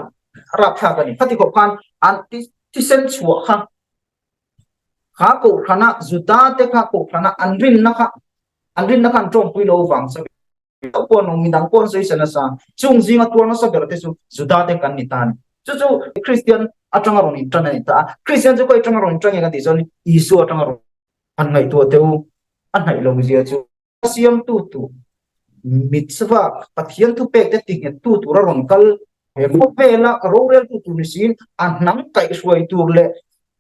a rapthlak a ni. Khati khawp khan an thisen chhuah kha kha kohhrana Juda te kha kohhrana an rinna kha an rinna kha an tawmpui lo vang chuan pawh an awm, midang pawh an sawi sa nasa. Chung zinga tuar nasa ber te chu Juda te kan ni ta a ni. Chu chu Kristian atanga rawn intan a ni ta a. Kristian chu khawi atanga rawn intan nge kan tih chuan Isua atanga rawn an ngaihtuah teh u, a hnaih lo zia chu. A siamtu tur mitzvah, Pathian thupek te tinghettu tura rawn kal he khawvela roreltu tur ni siin a hnam kaihhruai tur leh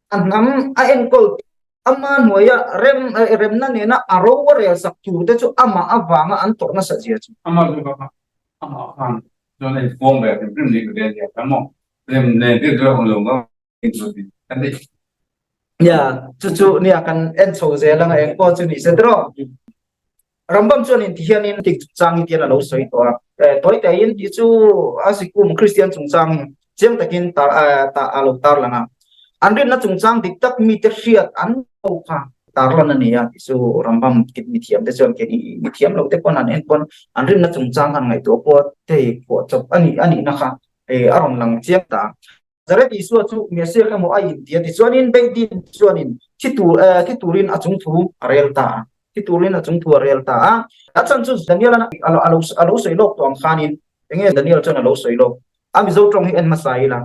a hnam a enkawl Ama hnuaia rem remna nena a ro a rel sak tur te chu amah avanga an tawrh nasa zia chu. Amah chu ka amah khan chuan a inpuang ve hrim hrim ni ka tia nia kha maw rem nen tir chu a awm lo ngam chu ti ka ti. Nia chu chu nia kan en chho zel anga eng pawh chu ni se tiraw. Rambam chuan in ti hianin tik chungchang hi tian a lo sawi tawh a, tawi tein tih chu a sikum Kristian chungchang hi chiang takin tar ta a lo tar lang a. An rinna chungchang dik tak mite hriat an ho kha tar lan a ni a tih chu Rambam mithiam te chuan kei mithiam lo te pawn an en pawn an rinna chungchang han ngaihtuah pawh thei phuah chawp a nih a nihna kha a rawn lang chiang ta. Zaret Isua chu Messiah emaw a inti a ti chuanin Beidin chuanin thi tur eh thi turin a chung thu a rel ta a, thi turin a chung thu a rel ta a. A chhan chu Daniel an a lo a lo sawi lawk tawh ang khanin enge Daniel chuan a lo sawi lawk a Mizo tawng hi en hmasa ila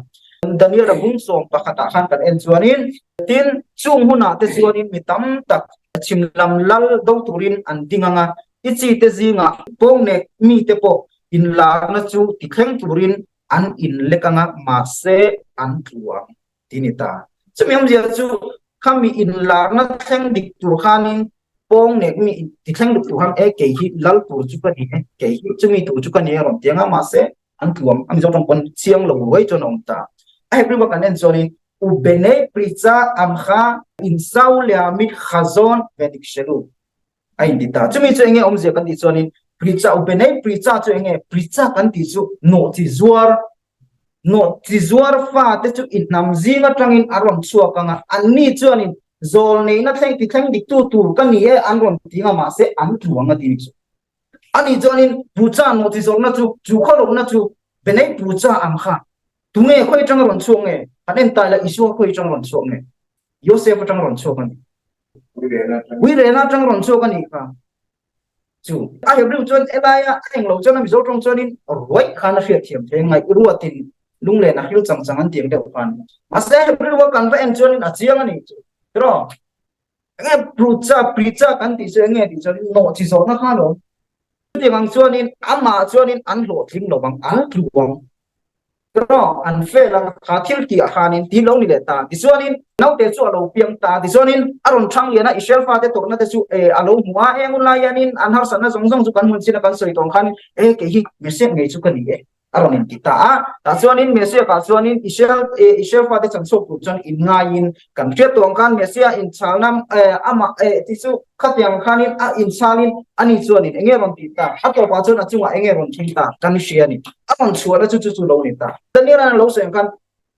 Daniel a bung sawm pakhatah khan kan en chuanin tin chung hunah te chuanin mi tam tak chhim lam lal do turin an ding ang a, i chi te zingah pawngnek mite pawh inlarna chu ti thleng turin an in lek anga mahse an tlu ang ti ni ta. Chumi awmzia chu khami inlarna thleng dik tur khanin pawng nek mi ti thleng dik tur khan e kei hi lal tur chu ka ni e, kei hi chumi tur chu ka ni e rawn ti anga mahse an tlu ang. A Mizo tawng pawn chiang lo ruai chuan a awm ta. A Hebrew a kan en chuanin Ubenei Pricha Amcha Insau Leamit Chazon Venikselu a inti ta. Chumi chu enge awmzia kan tih chuanin Pricha u Benei Pricha chu enge Pricha kan tih chu nawhchi zuar nawhchi zuar fa te chu i hnam zing atangin a rawn chhuak ang a, anni chuanin zawl neihna thleng ti thleng diktu tur ka ni e an rawn ti ang a mahse an tlu ang a ti chu. Ani chuanin Pucha nawhchi zawrhna chu chu khawlohna chu Benei Pucha ang kha tunge khawi atanga rawn chhuak nge? Han en ta ila Isua khawi atanga rawn chhuak nge? Joseph atanga rawn chhuak a ni. Uirena atang rawn chhuak a nih kha. Chu a Hebrew chuan Elaia a englo chuan a Mizo tawng chuanin ruai khan a hriat thiam thei ngaih ruatin lunglen a hril chang chang an tiang deuh khan. Mahse Hebrew a kan va en chuanin a chiang a ni chu. Tiraw? Enge prucha pricha kan tih chu enge tih chuan nawh chi zawhna kha alawm. Chutiang ang chuanin amah chuanin an hlawhtling lo ang, an tlu ang. Tiraw an fail a, kha thil tih ah khanin tih lo ni leh ta. Tichuanin naute chu a lo piang ta. Tichuanin a rawn thang lian a, Israel fate tawrhna te chu e a lo hmu a, heng hun lai hianin an harsatna zawng zawng chu kan hmun chin a kan sawi tawh ang khanin e kei hi Messiah ngei chu ka ni e a rawn inti ta a. Tah chuanin Messiah kah chuanin Israel e Israel fate chan chhuak tur chuan inngaiin kan hriat tawh ang khan Messiah inchhalna e amah e tih chu Khatiang khanin a inchalin ani chuanin enge rawn tih ta? A tawpah chuan a chungah enge rawn thleng ta? Kan hria a ni. A rawn chhuahna chu chu chu lo ni ta. Daniel-a'n a lo sawi ang khan,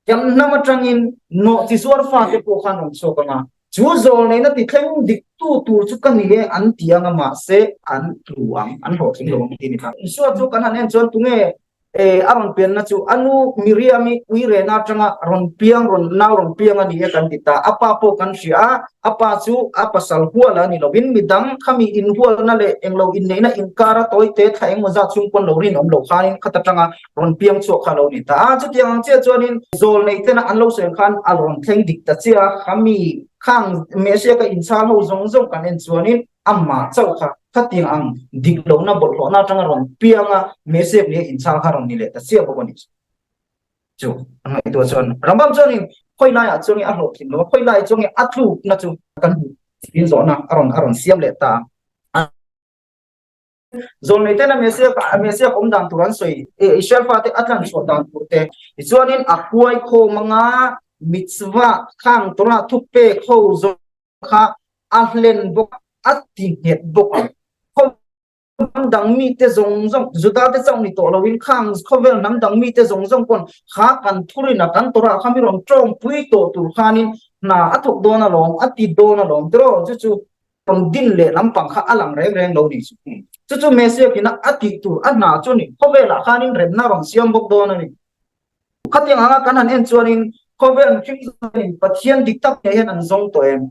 Kan hnam atangin nawh chi zuar fate pawh khan rawn chhuak ang a, chu zawlneihna ti thleng diktu tur chu ka ni e an ti ang a, mahse an tlu ang, an hlawhtling lo ang ti a ni ta. Isua chu kan han en chuan tunge E, a rawn pianna chu a nu Miriam-i uirena atanga rawn piang, rawn nau rawn piang a ni e kan ti ta. A pa pawh kan hria a, a pa chu a pasal hual a ni lovin midang khami inhualna leh englo inneihna inkara tawite thla engmaw zat chhung pawn lo rinawm lo khanin khat atanga rawn piang chhuak kha a lo ni ta a. Chutiang ang chiah chuanin zawl nei tena an lo sawi ang khan a rawn thleng dik ta chiah a, khami khang Messiah ka inchhal ho zawng zawng kan en chuanin Amah chauh kha khatiang ang dik lohna bawlhhlawhna atanga rawn piang a, Messiah leh inchhang kha rawn ni leh ta chiah bawk a ni. Chu an ngaihtuah chuan Rambam chuanin khawi laiah chuan nge a hlawhtlin lo a, khawi laiah chuan nge a tlukna chu kan hmuh in zawhna a rawn a rawn siam leh ta a. Zawlnei tena Messiah Messiah awm dan tur an sawi Israel fate a tlan chhuah dan tur te tichuanin a huai khawm anga mitzvah khang Torah thupek ho zawng kha a hlen bawk a ti nghet bawk ang. Hnam dang mite zawng zawng, Judate chauh ni tawh loin khang khawvel hnam dang mite zawng zawng pawn kha kan thurin a kan Torah kha mi rawn tawngpui tawh tur khanin hna a thawk dawn alawm, a ti dawn alawm tiraw? Chu chu rawn din leh lampang kha a lang reng reng lo ni chu. Chu chu Messiah kina a tih tur a hna chu a ni. Khawvelah khanin remna rawn siam bawk dawn a ni. Khatiang anga kan han en chuanin khawvel mihring zawngin Pathian dik tak ngei hian an zawng tawh em?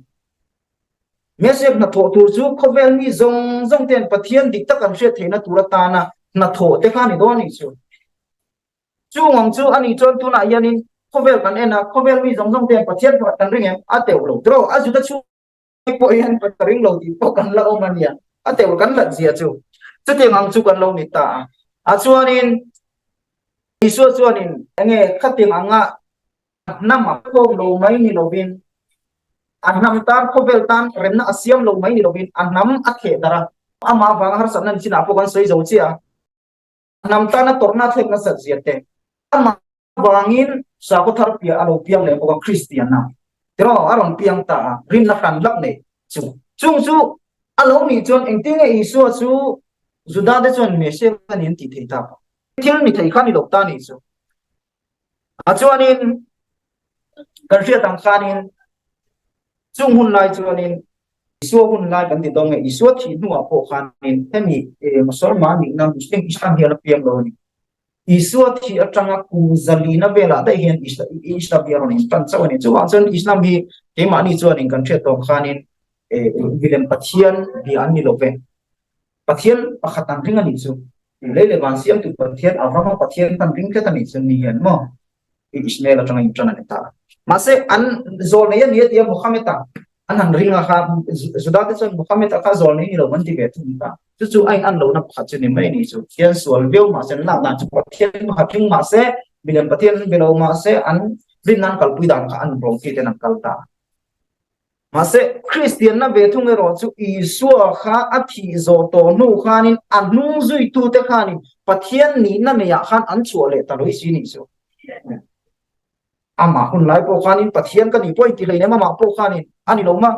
Messiah hnathawh tur chu khawvel mi zawng zawng ten Pathian dik tak an hriat theihna tur atana hnathawh te kha a ni dawn a nih chu. Chung ang chu a nih chuan tunah hianin khawvel kan en a, khawvel mi zawng zawng ten Pathian pakhat kan ring em? A teuh lo tiraw? A Juda chhung pawh hian ka ring lo tih pawh kan la awm a nia. A teuh kan hlat zia chu. Chutiang ang chu kan lo ni ta a. A chuanin Isua chuanin enge khatiang anga A hnam a khawm lo mai ni lovin, a hnam tan khawvel tan remna a siam lo mai ni lovin a hnam a theh darh a. Amah avanga harsatna ni chinah pawh kan sawi zo chiah a, a hnam tana tawrhna a thlek nasat zia te, amah avangin sakhaw thar piah a lo piang leh bawk a, Kristianna tiraw a rawn piang ta a, rinna hran lak nei chu. Chung chu a lo nih chuan engtin nge Isua chu Judate chuan Messiah a ni an tih thei tak? Thil ni thei kha ni lo ta nih chu. A chuanin kan hriat ang khanin chung hun lai chuanin Isua hun lai kan ti dawng nge Isua thih hnuah pawh khanin hemi Mosolman nihna Muslim Islam hian a piang lo a ni. Isua thih atanga kum zalina velah daih hian Islam hi a rawn intan chauh a ni. Chuvang chuan Islam hi keimahni chuanin kan hriat tawng khanin milem Pathian bia an ni lo ve. Pathian pakhat an ring a nih chu. Lei leh van siamtu Pathian, Abrahama Pathian khan ring tlat a nih chu ni hian maw Ishmael atanga intan a ni ta. Mahse an zawl nei a ni a tia Muhammad-a an han ring a kha Juda te chuan Muhammad-a kha zawl nei ni lo an ti ve thung ta. Chu chu a in an lohna pakhat chu ni mai a nih chu. Pathian sual viau mahse an lak dan chu Pathian pakhat ring mahse milem Pathian be lo mahse an rinna an kalpui dan kha an rawm khi ten an kal ta. Mahse, Kristianna ve thung erawh chu Isua kha a thih zawh tawh hnu khanin a hnung zuitute khanin Pathian nihna neiah khan an chhuah leh ta lawih si nih chu. Amah hun lai pawh khanin Pathian ka nih pawh inti hleinem amah pawh khanin a ni lo ma.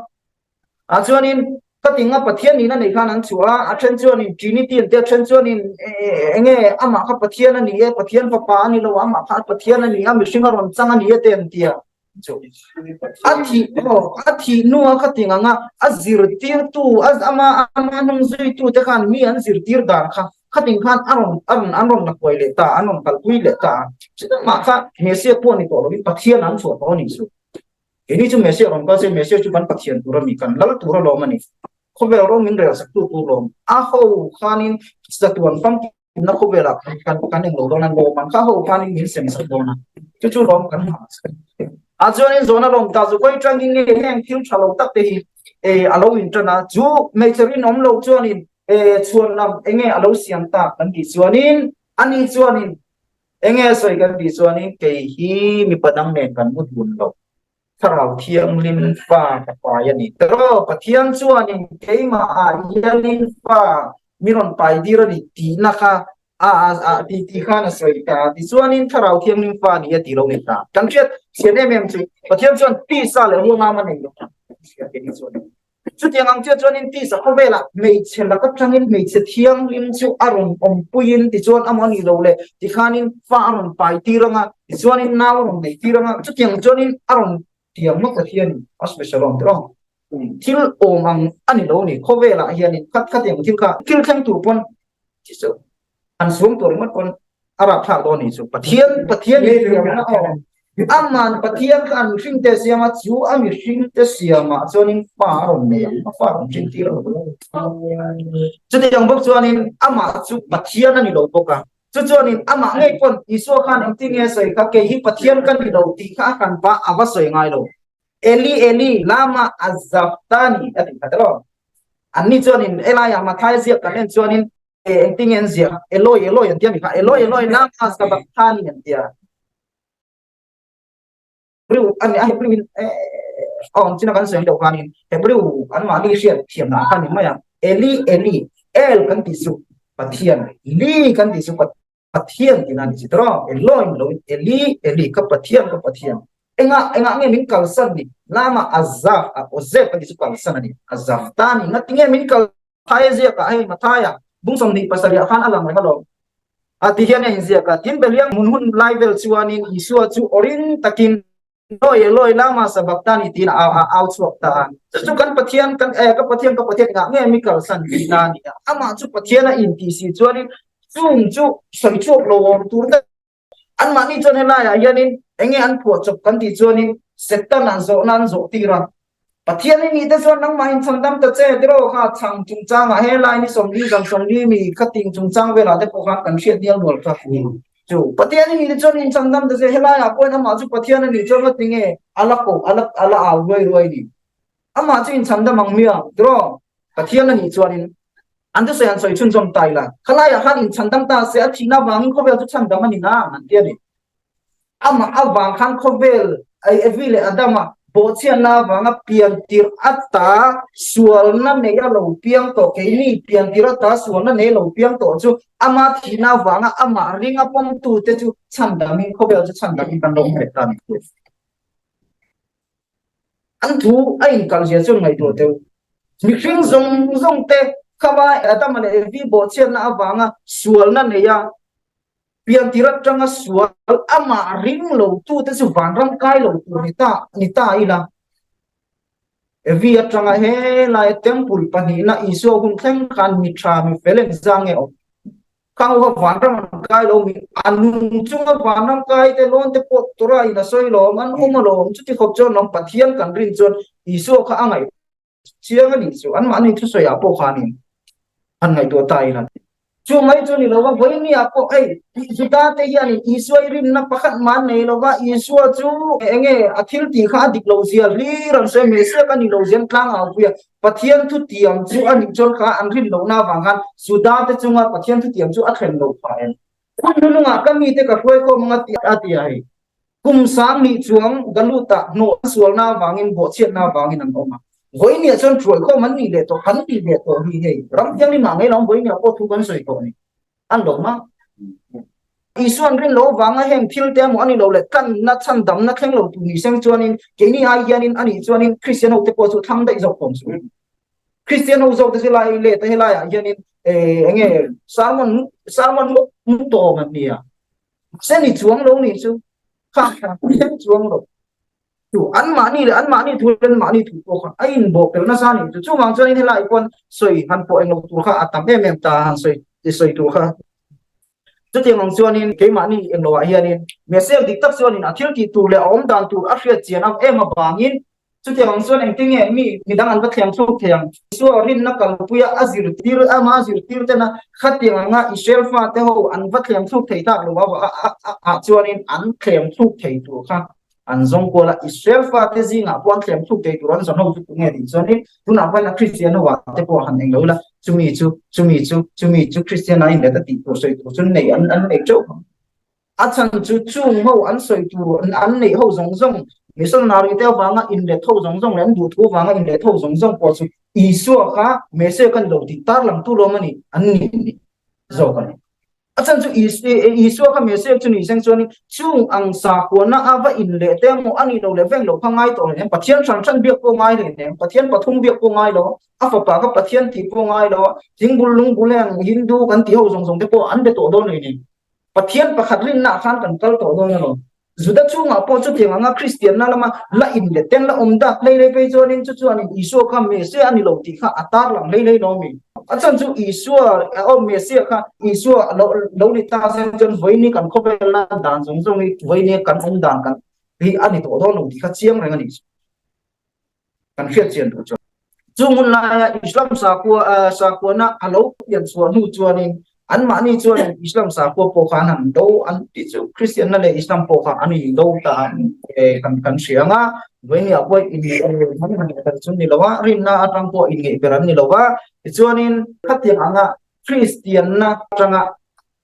Ah chuanin ka tinga Pathian nihna nei khan an chhuah a, a then chuanin Trinity an tia, a then chuanin enge amah kha Pathian a ni e, Pathian fapa a ni lo, amah kha Pathian a ni a, mihring a rawn chang a ni e te an tia. A thih aw a thih hnua kha ting anga a zirtirtu a ama ama hnung zuitu te khan mi an zirtir dan kha khating khan a rawn a rawn an rawn la kuai leh ta an rawn kalpui leh ta a chutah kha Messiah pawh ni tawh lovin Pathian an chhuah tawh a nih chu keini chu Messiah rawn kal se Messiah chu kan Pathian tur a mi kan lal tur alawm a ni khawvel rawng min rel sak tu tur lawm a ho khanin chatuan famkim na khawvelah kan kan kan eng lo dawn a lawm an kha ho khanin min sem sak dawn a chu chu lawm kan hah a chuanin zawhna lawm ta chu kawih tangin nge heng thil tha lo tak te hi e a lo in tan a chu hmeichhe rinawm lo chuanin e chhuan lam enge a lo siam tak kan tih chuanin ani chuanin enge a sawi kan tih chuanin kei hi mipa dang nen kan mu dun lo Thlarau Thianghlim fa ka pai a ni. Teraw, Pathian chuanin keimahah hianin fa mi rawn pai dir a ni tihna kha a a ti ti khan a sawi ta. Tichuanin Thlarau Thianghlim fa a ni a tih lo ni ta. Kan hriat chian em em chu Pathian chuan tisa leh ruangam a nei lo. Chutiang ang chiah chuanin tisa khawvelah hmeichhe lak atangin hmeichhe thianghlim chu a rawn awmpuiin tichuan amah a nih loh leh tikhanin fa a rawn pai tir anga tichuanin nau a rawn nei tir anga chutiang chuanin a rawn tiang ngawt Pathianin a special awm tawh ang. Thil awm ang a ni lo a ni khawvelah hianin khat khatiang thil kha thil thleng tur pawn an suam tur ringawt pawn a rapthlak dawn nih chu Pathian Pathian in thiamna aw aman Pathian kha an mihring te siam a chu a mihring te siamah chuanin fa a rawn nei ang a fa a rawn hring tir lo chutiang bawk chuanin amah chu Pathian a ni lo bawk a chu chuanin amah ngei pawn Isua khan engtin nge a sawi kha kei hi Pathian ka ni lo tih kha a hran pah a va sawi ngai lo Eli Eli lama azaftani a tih kha tiraw anni chuanin helaiah Mathaia ziak kan en chuanin engtin nge an ziah Eloi Eloi an tia mi kha Eloi Eloi lama sabachthani an tia. Hebrew a ni a, Hebrew in awm chin a kan sawi deuh khanin Hebrew anmahni hriat thiamna kha ni mai a, Eli Eli, El kan tih chu Pathian, Li kan tih chu Pathian tihna a ni chi tawh, Eloin lo in Eli Eli ka Pathian ka Pathian engah engah nge min kalsan ni lama Azaf a Ozef kan tih chu kalsan a ni, Azaf ta ni ngatinge min kal Thaia ziakah hei Mathaia bung 27 ah khan a lang reng alawm. A ti hian a inziak a, tin Beliang hmun hun lai vel chuanin Isua chu awrin takin Eloi Eloi lama sabachthani tiin a au chhuak ta a. Chu chu kan Pathian kan eh ka Pathian ka Pathian engah nge mi kalsan tihna a ni a. Amah chu Pathian a intih si chuanin chung chu sawi chhuak lo awm tur daih Anmahni chuan helaiah hianin eng nge an phuah chawp kan tih chuanin Setana zawhna an zawh tir a. Pathian i nih te chuan nangmah inchhandam ta che tiraw kha chhang chungchangah helai ni 40 zan 40 mi khating chungchang velah te pawh khan kan hriat nial nual kha chu. Pathian i nih te chuan inchhandam ta che helaiah pawhin amah chu Pathian a nih chuan ngati nge a la koh a la a la au ruai ruai ni. Amah chu inchhandam ang miang tiraw Pathian a nih chuanin an thusawi han sawi chhunzawm ta ila, khalaiah khan inchhandam ta se a thihna avangin khawvel chu chhandam a ni nang an ti a ni. Amah avang khan khawvel Evi leh Adama bawhchhiatna avanga pian tirh ata sualna nei a lo piang tawh, keini pian tirh ata sualna nei a lo piang tawh chu ama thihna avanga amah ringa pawmtute chu chhandamin khawvel chu chhandamin kan lo hmu leh ta a ni. An thu a inkal zia chuan ngaihtuah teuh. Mihring zawng zawng te khama Adama leh Evi bawhchhiatna avanga sualna neia piantir atanga sual amah ring lo tute chu vanram kai lo tur ni ta ni ta ila. Evi atanga helai temple pahnihna Isua hun thleng khan mi tha mi fel engzah nge awm? Khang ho kha vanram an kai lo mi a nung chunga vanram kai te lawn te pawh tura in a sawi lawm an awm alawm chuti khawp chuan lawm Pathian kan rin chuan Isua kha a ngaih chiang a nih chu anmahni thusawi ah pawh khanin han ngaihtuah ta ila chu mai chu ni lova vawiini ah pawh hei Juda te hianin Isua i rinna pakhat mah an nei lova Isua chu enge a thil tih kha a dik lo zia hlir an sawi a Messiah ka ni lo zia an tlang au pui a Pathian thutiam chu a nih chuan kha an rin lohna avang khan Juda te chunga Pathian thutiam chu a thlen loh phah em? Hun hnunungah ka mite ka hruai khawm anga ti a ti a hei. Kum sang nih chuang Galuta hnawh sualna avangin bawhchhiatna avangin an awm a. Vawinia chuan hruai khawm an nih leh tawh, kan tih leh tawh hi hei ram thianghlimah ngei lo vawinia pawh thu kan sawi tawh a ni. An lo hma. Isuan rin lo vanga heng thil te emaw a ni lo leh tlanna chhan damna thleng lo tur ni seng chuanin keini ai hianin a nih chuanin Kristian ho te pawh chu thlang daih zawk tawm suh. Kristian ho zawk te chu lai leh te helaiah hianin eh enge sermon sermon mu tawm an nia. Mahse ni chuang lo nih chu kha kha chuang lo. Chu anmahni leh anmahni thu leh anmahni thu pawh kha a inbawh pel nasa a nih chu. Chuvang chuanin helai pawn sawi han pawh englo tur kha a tam em em ta han sawi sawi tur kha. Chutiang ang chuanin keimahni englo ah hianin Messiah dik tak chuanin a thil tih tur leh a awm dan tur a hriat chian ang em avangin chutiang ang chuan engtin nge mi midang an va thleng thluk thei ang. Isua rinna kalpuia a zirtir ama a zirtir tena khatiang anga Israel fate ho an va thleng thluk thei tak lo ah chuanin an thleng thluk thei tur kha an zawng kual a, Israel fate zingah pawh an thlem thluk thei tur an zawn ho chu tunge tih chuanin tunah khuan a Kristian ho ah te pawh han eng lo ila chumi chu chumi chu chumi chu Kristian a inlet a tih tur sawi tur chu nei an an nei teuh ang. A chhan chu chung ho an sawi tur an neih ho zawng zawng missionary te avanga inlet ho zawng zawng leh an duh thu avanga inlet ho zawng zawng pawh chu Isua kha Messiah ka ni lo tih tarlang tu lawm a ni an ni zawk a ni. A chhan chu Isua kha Messiah chu ni seng chuanin chung ang sakhuana a va in leh te emaw a nih loh leh veng loh kha ngai tawh hleinem, Pathian hran hran biak pawh ngai hleinem, Pathian pathum biak pawh ngai lo, a fapa kha Pathian tih pawh ngai lo, thingbul lungbul heng Hindu kan tih ho zawng zawng te pawh an be tawh dawn hleinem. Pathian pakhat rinna ah khan kan kal tawh dawn alawm. Juda chungah pawh chutiang anga Kristianna lama la in leh ten la awm dak hlei hlei phei chuanin chu chuanin Isua kha Messiah a ni lo tih kha a tarlang hlei hlei lo mi. A chhan chu Isua aw Messiah kha Isua lo lo ni ta se chuan vawiini kan khawvelna dan zawng zawng hi vawiini kan awm dan kan hi a ni tawh dawn lo tih kha chiang reng a ni. Kan hriat chian duh chuan. Chung hun laia Islam sakhua sakhuana a lo pian chhuah hnu chuanin anmahni chuanin Islam sakhua pawh kha an han do an tih chu Kristianna leh Islam pawh kha an in do ta kan kan hria ang a, vawinia pawh in han han ber chu ni lo a, rinna atang pawh inngeih ber an ni lo va, tichuanin khatiang anga Kristianna atanga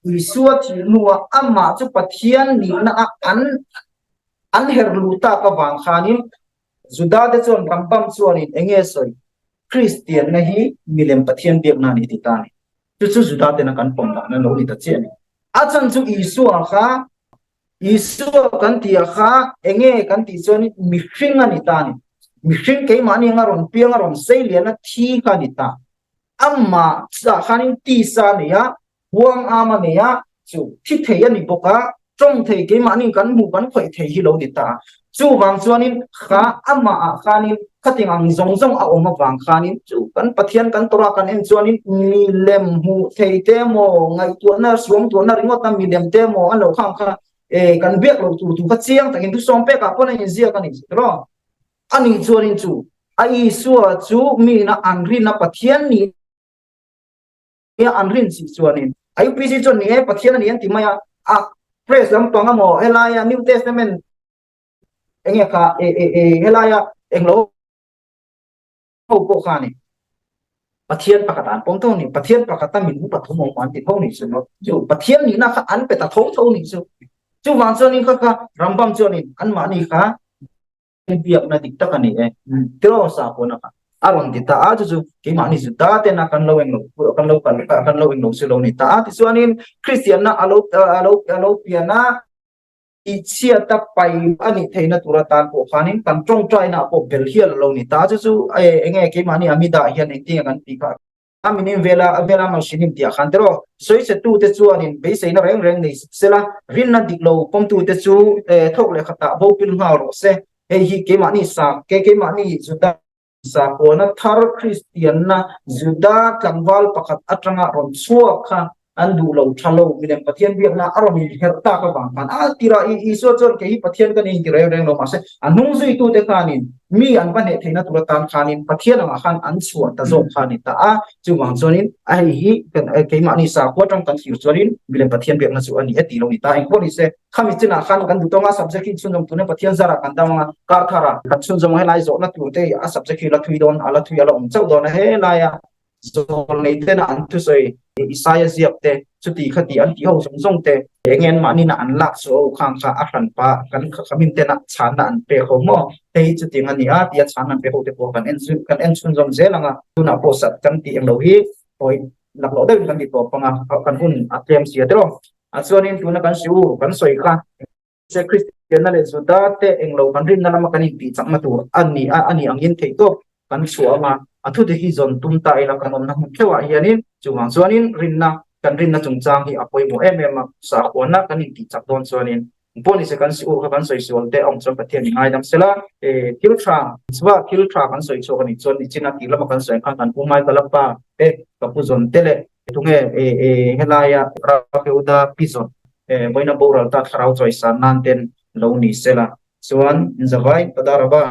Isua thih hnua amah chu Pathian nihna a an. An her luh tak avang khanin Juda te chuan Rambam chuanin eng nge sawi? Kristianna hi milem Pathian biakna a ni ti ta a ni. Chu chu Juda tena kan pawm dan a lo ni ta chiah a ni. A chhan chu Isua kha Isua kan tih ah kha eng nge kan tih chuanin mihring a ni ta a ni. Mihring keimahni anga rawn piang a rawn sei lian a thi kha a ni ta. Amah ah khanin tisa a nei a, Huang am a nei a, chu thi thei a ni bawk a, tawng thei keimahni kan hmuh kan khawih thei hi lo ni ta. Chuvang chuanin kha amah ah khanin khating ang zawng zawng a awm avang khanin chu kan Pathian kan Torah kan en chuanin milem hmuh thei te emaw ngaihtuahna suangtuahna ringawta milem te emaw a lo khang kha e kan biak loh tur thu kha chiang takin thusawm pekah pawn a inziak a ni tiraw? Anih chuanin chu a Isua chu miin a an rinna Pathian nih nia an rin chih chuanin a UPC chuan ni e Pathian a ni an ti mai a, a press lampang emaw helaia New Testament enge kha e e e helaia englo ho pawh kha ni Pathian pakhat an pawm tho ni Pathian pakhat a min pathum awm an ti tho ni chu chu Pathian nihna kha an pe ta tho tho ni chu chuvang chuanin kha kha Rambam chuanin anmahni kha biakna dik tak a ni e tiraw sa pawhna kha a rawn ti ta a chu chu keimahni Juda tena kan lo englo kan lo kal kan lo englo chu lo ni ta a tichuanin Kristianna a lo a lo a lo pian a tihchhiat a pai a nih theihna tur atan pawh khanin kan tawngtaina pawh bel hial a lo ni ta a chu chu enge keimahni Amida hian engtin nge kan tih kha A minin vela a vela malsinin tih ah khan tiraw sawichhetute chuanin beiseina reng reng nei sup sela, rinna dik lo pawmtute chu thawk leh khatah bo pil nghal rawh se. Hei hi keimahni sa ke keimahni Juda sakhuana thar Kristianna Juda tlangval pakhat atanga rawn chhuak kha an duh lo tha lo milem Pathian biakna a rawn inherh tak avang khan a tirah i Isua chuan kei hi Pathian ka ni inti reng reng lo mahse a hnung zuitute khanin mi an va hneh theihna tur atan khanin Pathian angah khan an chhuah ta zawk kha a ni ta a chuvang chuanin a hei hi keimahni sakhua atang kan thlir chuanin milem Pathian biakna chu a ni e tih lo ni ta engpawh ni se khami chinah khan kan duh tawng a subject hi chhunzawm tuna Pathian zarah kan dam anga kar tharah kan chhunzawm a helai zawhna tur te a subject hi la thui dawn a la thui a la awm chauh dawn a helaia Zawlnei tena an thusawi Isaia ziak te, chuti khati an tih ho zawng zawng te, enge an mahni na an lak chu ho khang kha a hran pa kan khamin tena chhanna an pek ho maw? Hei hi chutiang a ni a tia chhanna an pek ho te pawh kan en kan en chhunzawm zel ang a, tunah pawh sat kan tih englo hi hawi laklawh deuhin kan ti tawp ang a, kan hun a tlem sia tiraw? A chuanin tuna kan hriu kan sawi kha. Se Kristianna leh Juda te englo kan rinna lama kan intih chakna tur a ni a, a ni angin theihtawp kan chhuah ang a, a thute hi zawn tum ta ila kan awmna hmun theuhah hianin chuvang chuanin rinna kan rinna chungchang hi a pawimawh em em a, sakhuana kan intih chak dawn chuanin pawh nise kan siur kha kan sawi sual te a awm chuan Pathian i ngaidam sela e thil tha chuva thil tha kan sawi chhuak a nih chuan nichina tih lama kan sawi ang khan kan pu Michael a pa te ka pu zawn te leh Tunge helaia Rakheuda pi zawt vawiina boral ta thlarau chawisan nan ten lo ni sela chuan zavai Padaraba.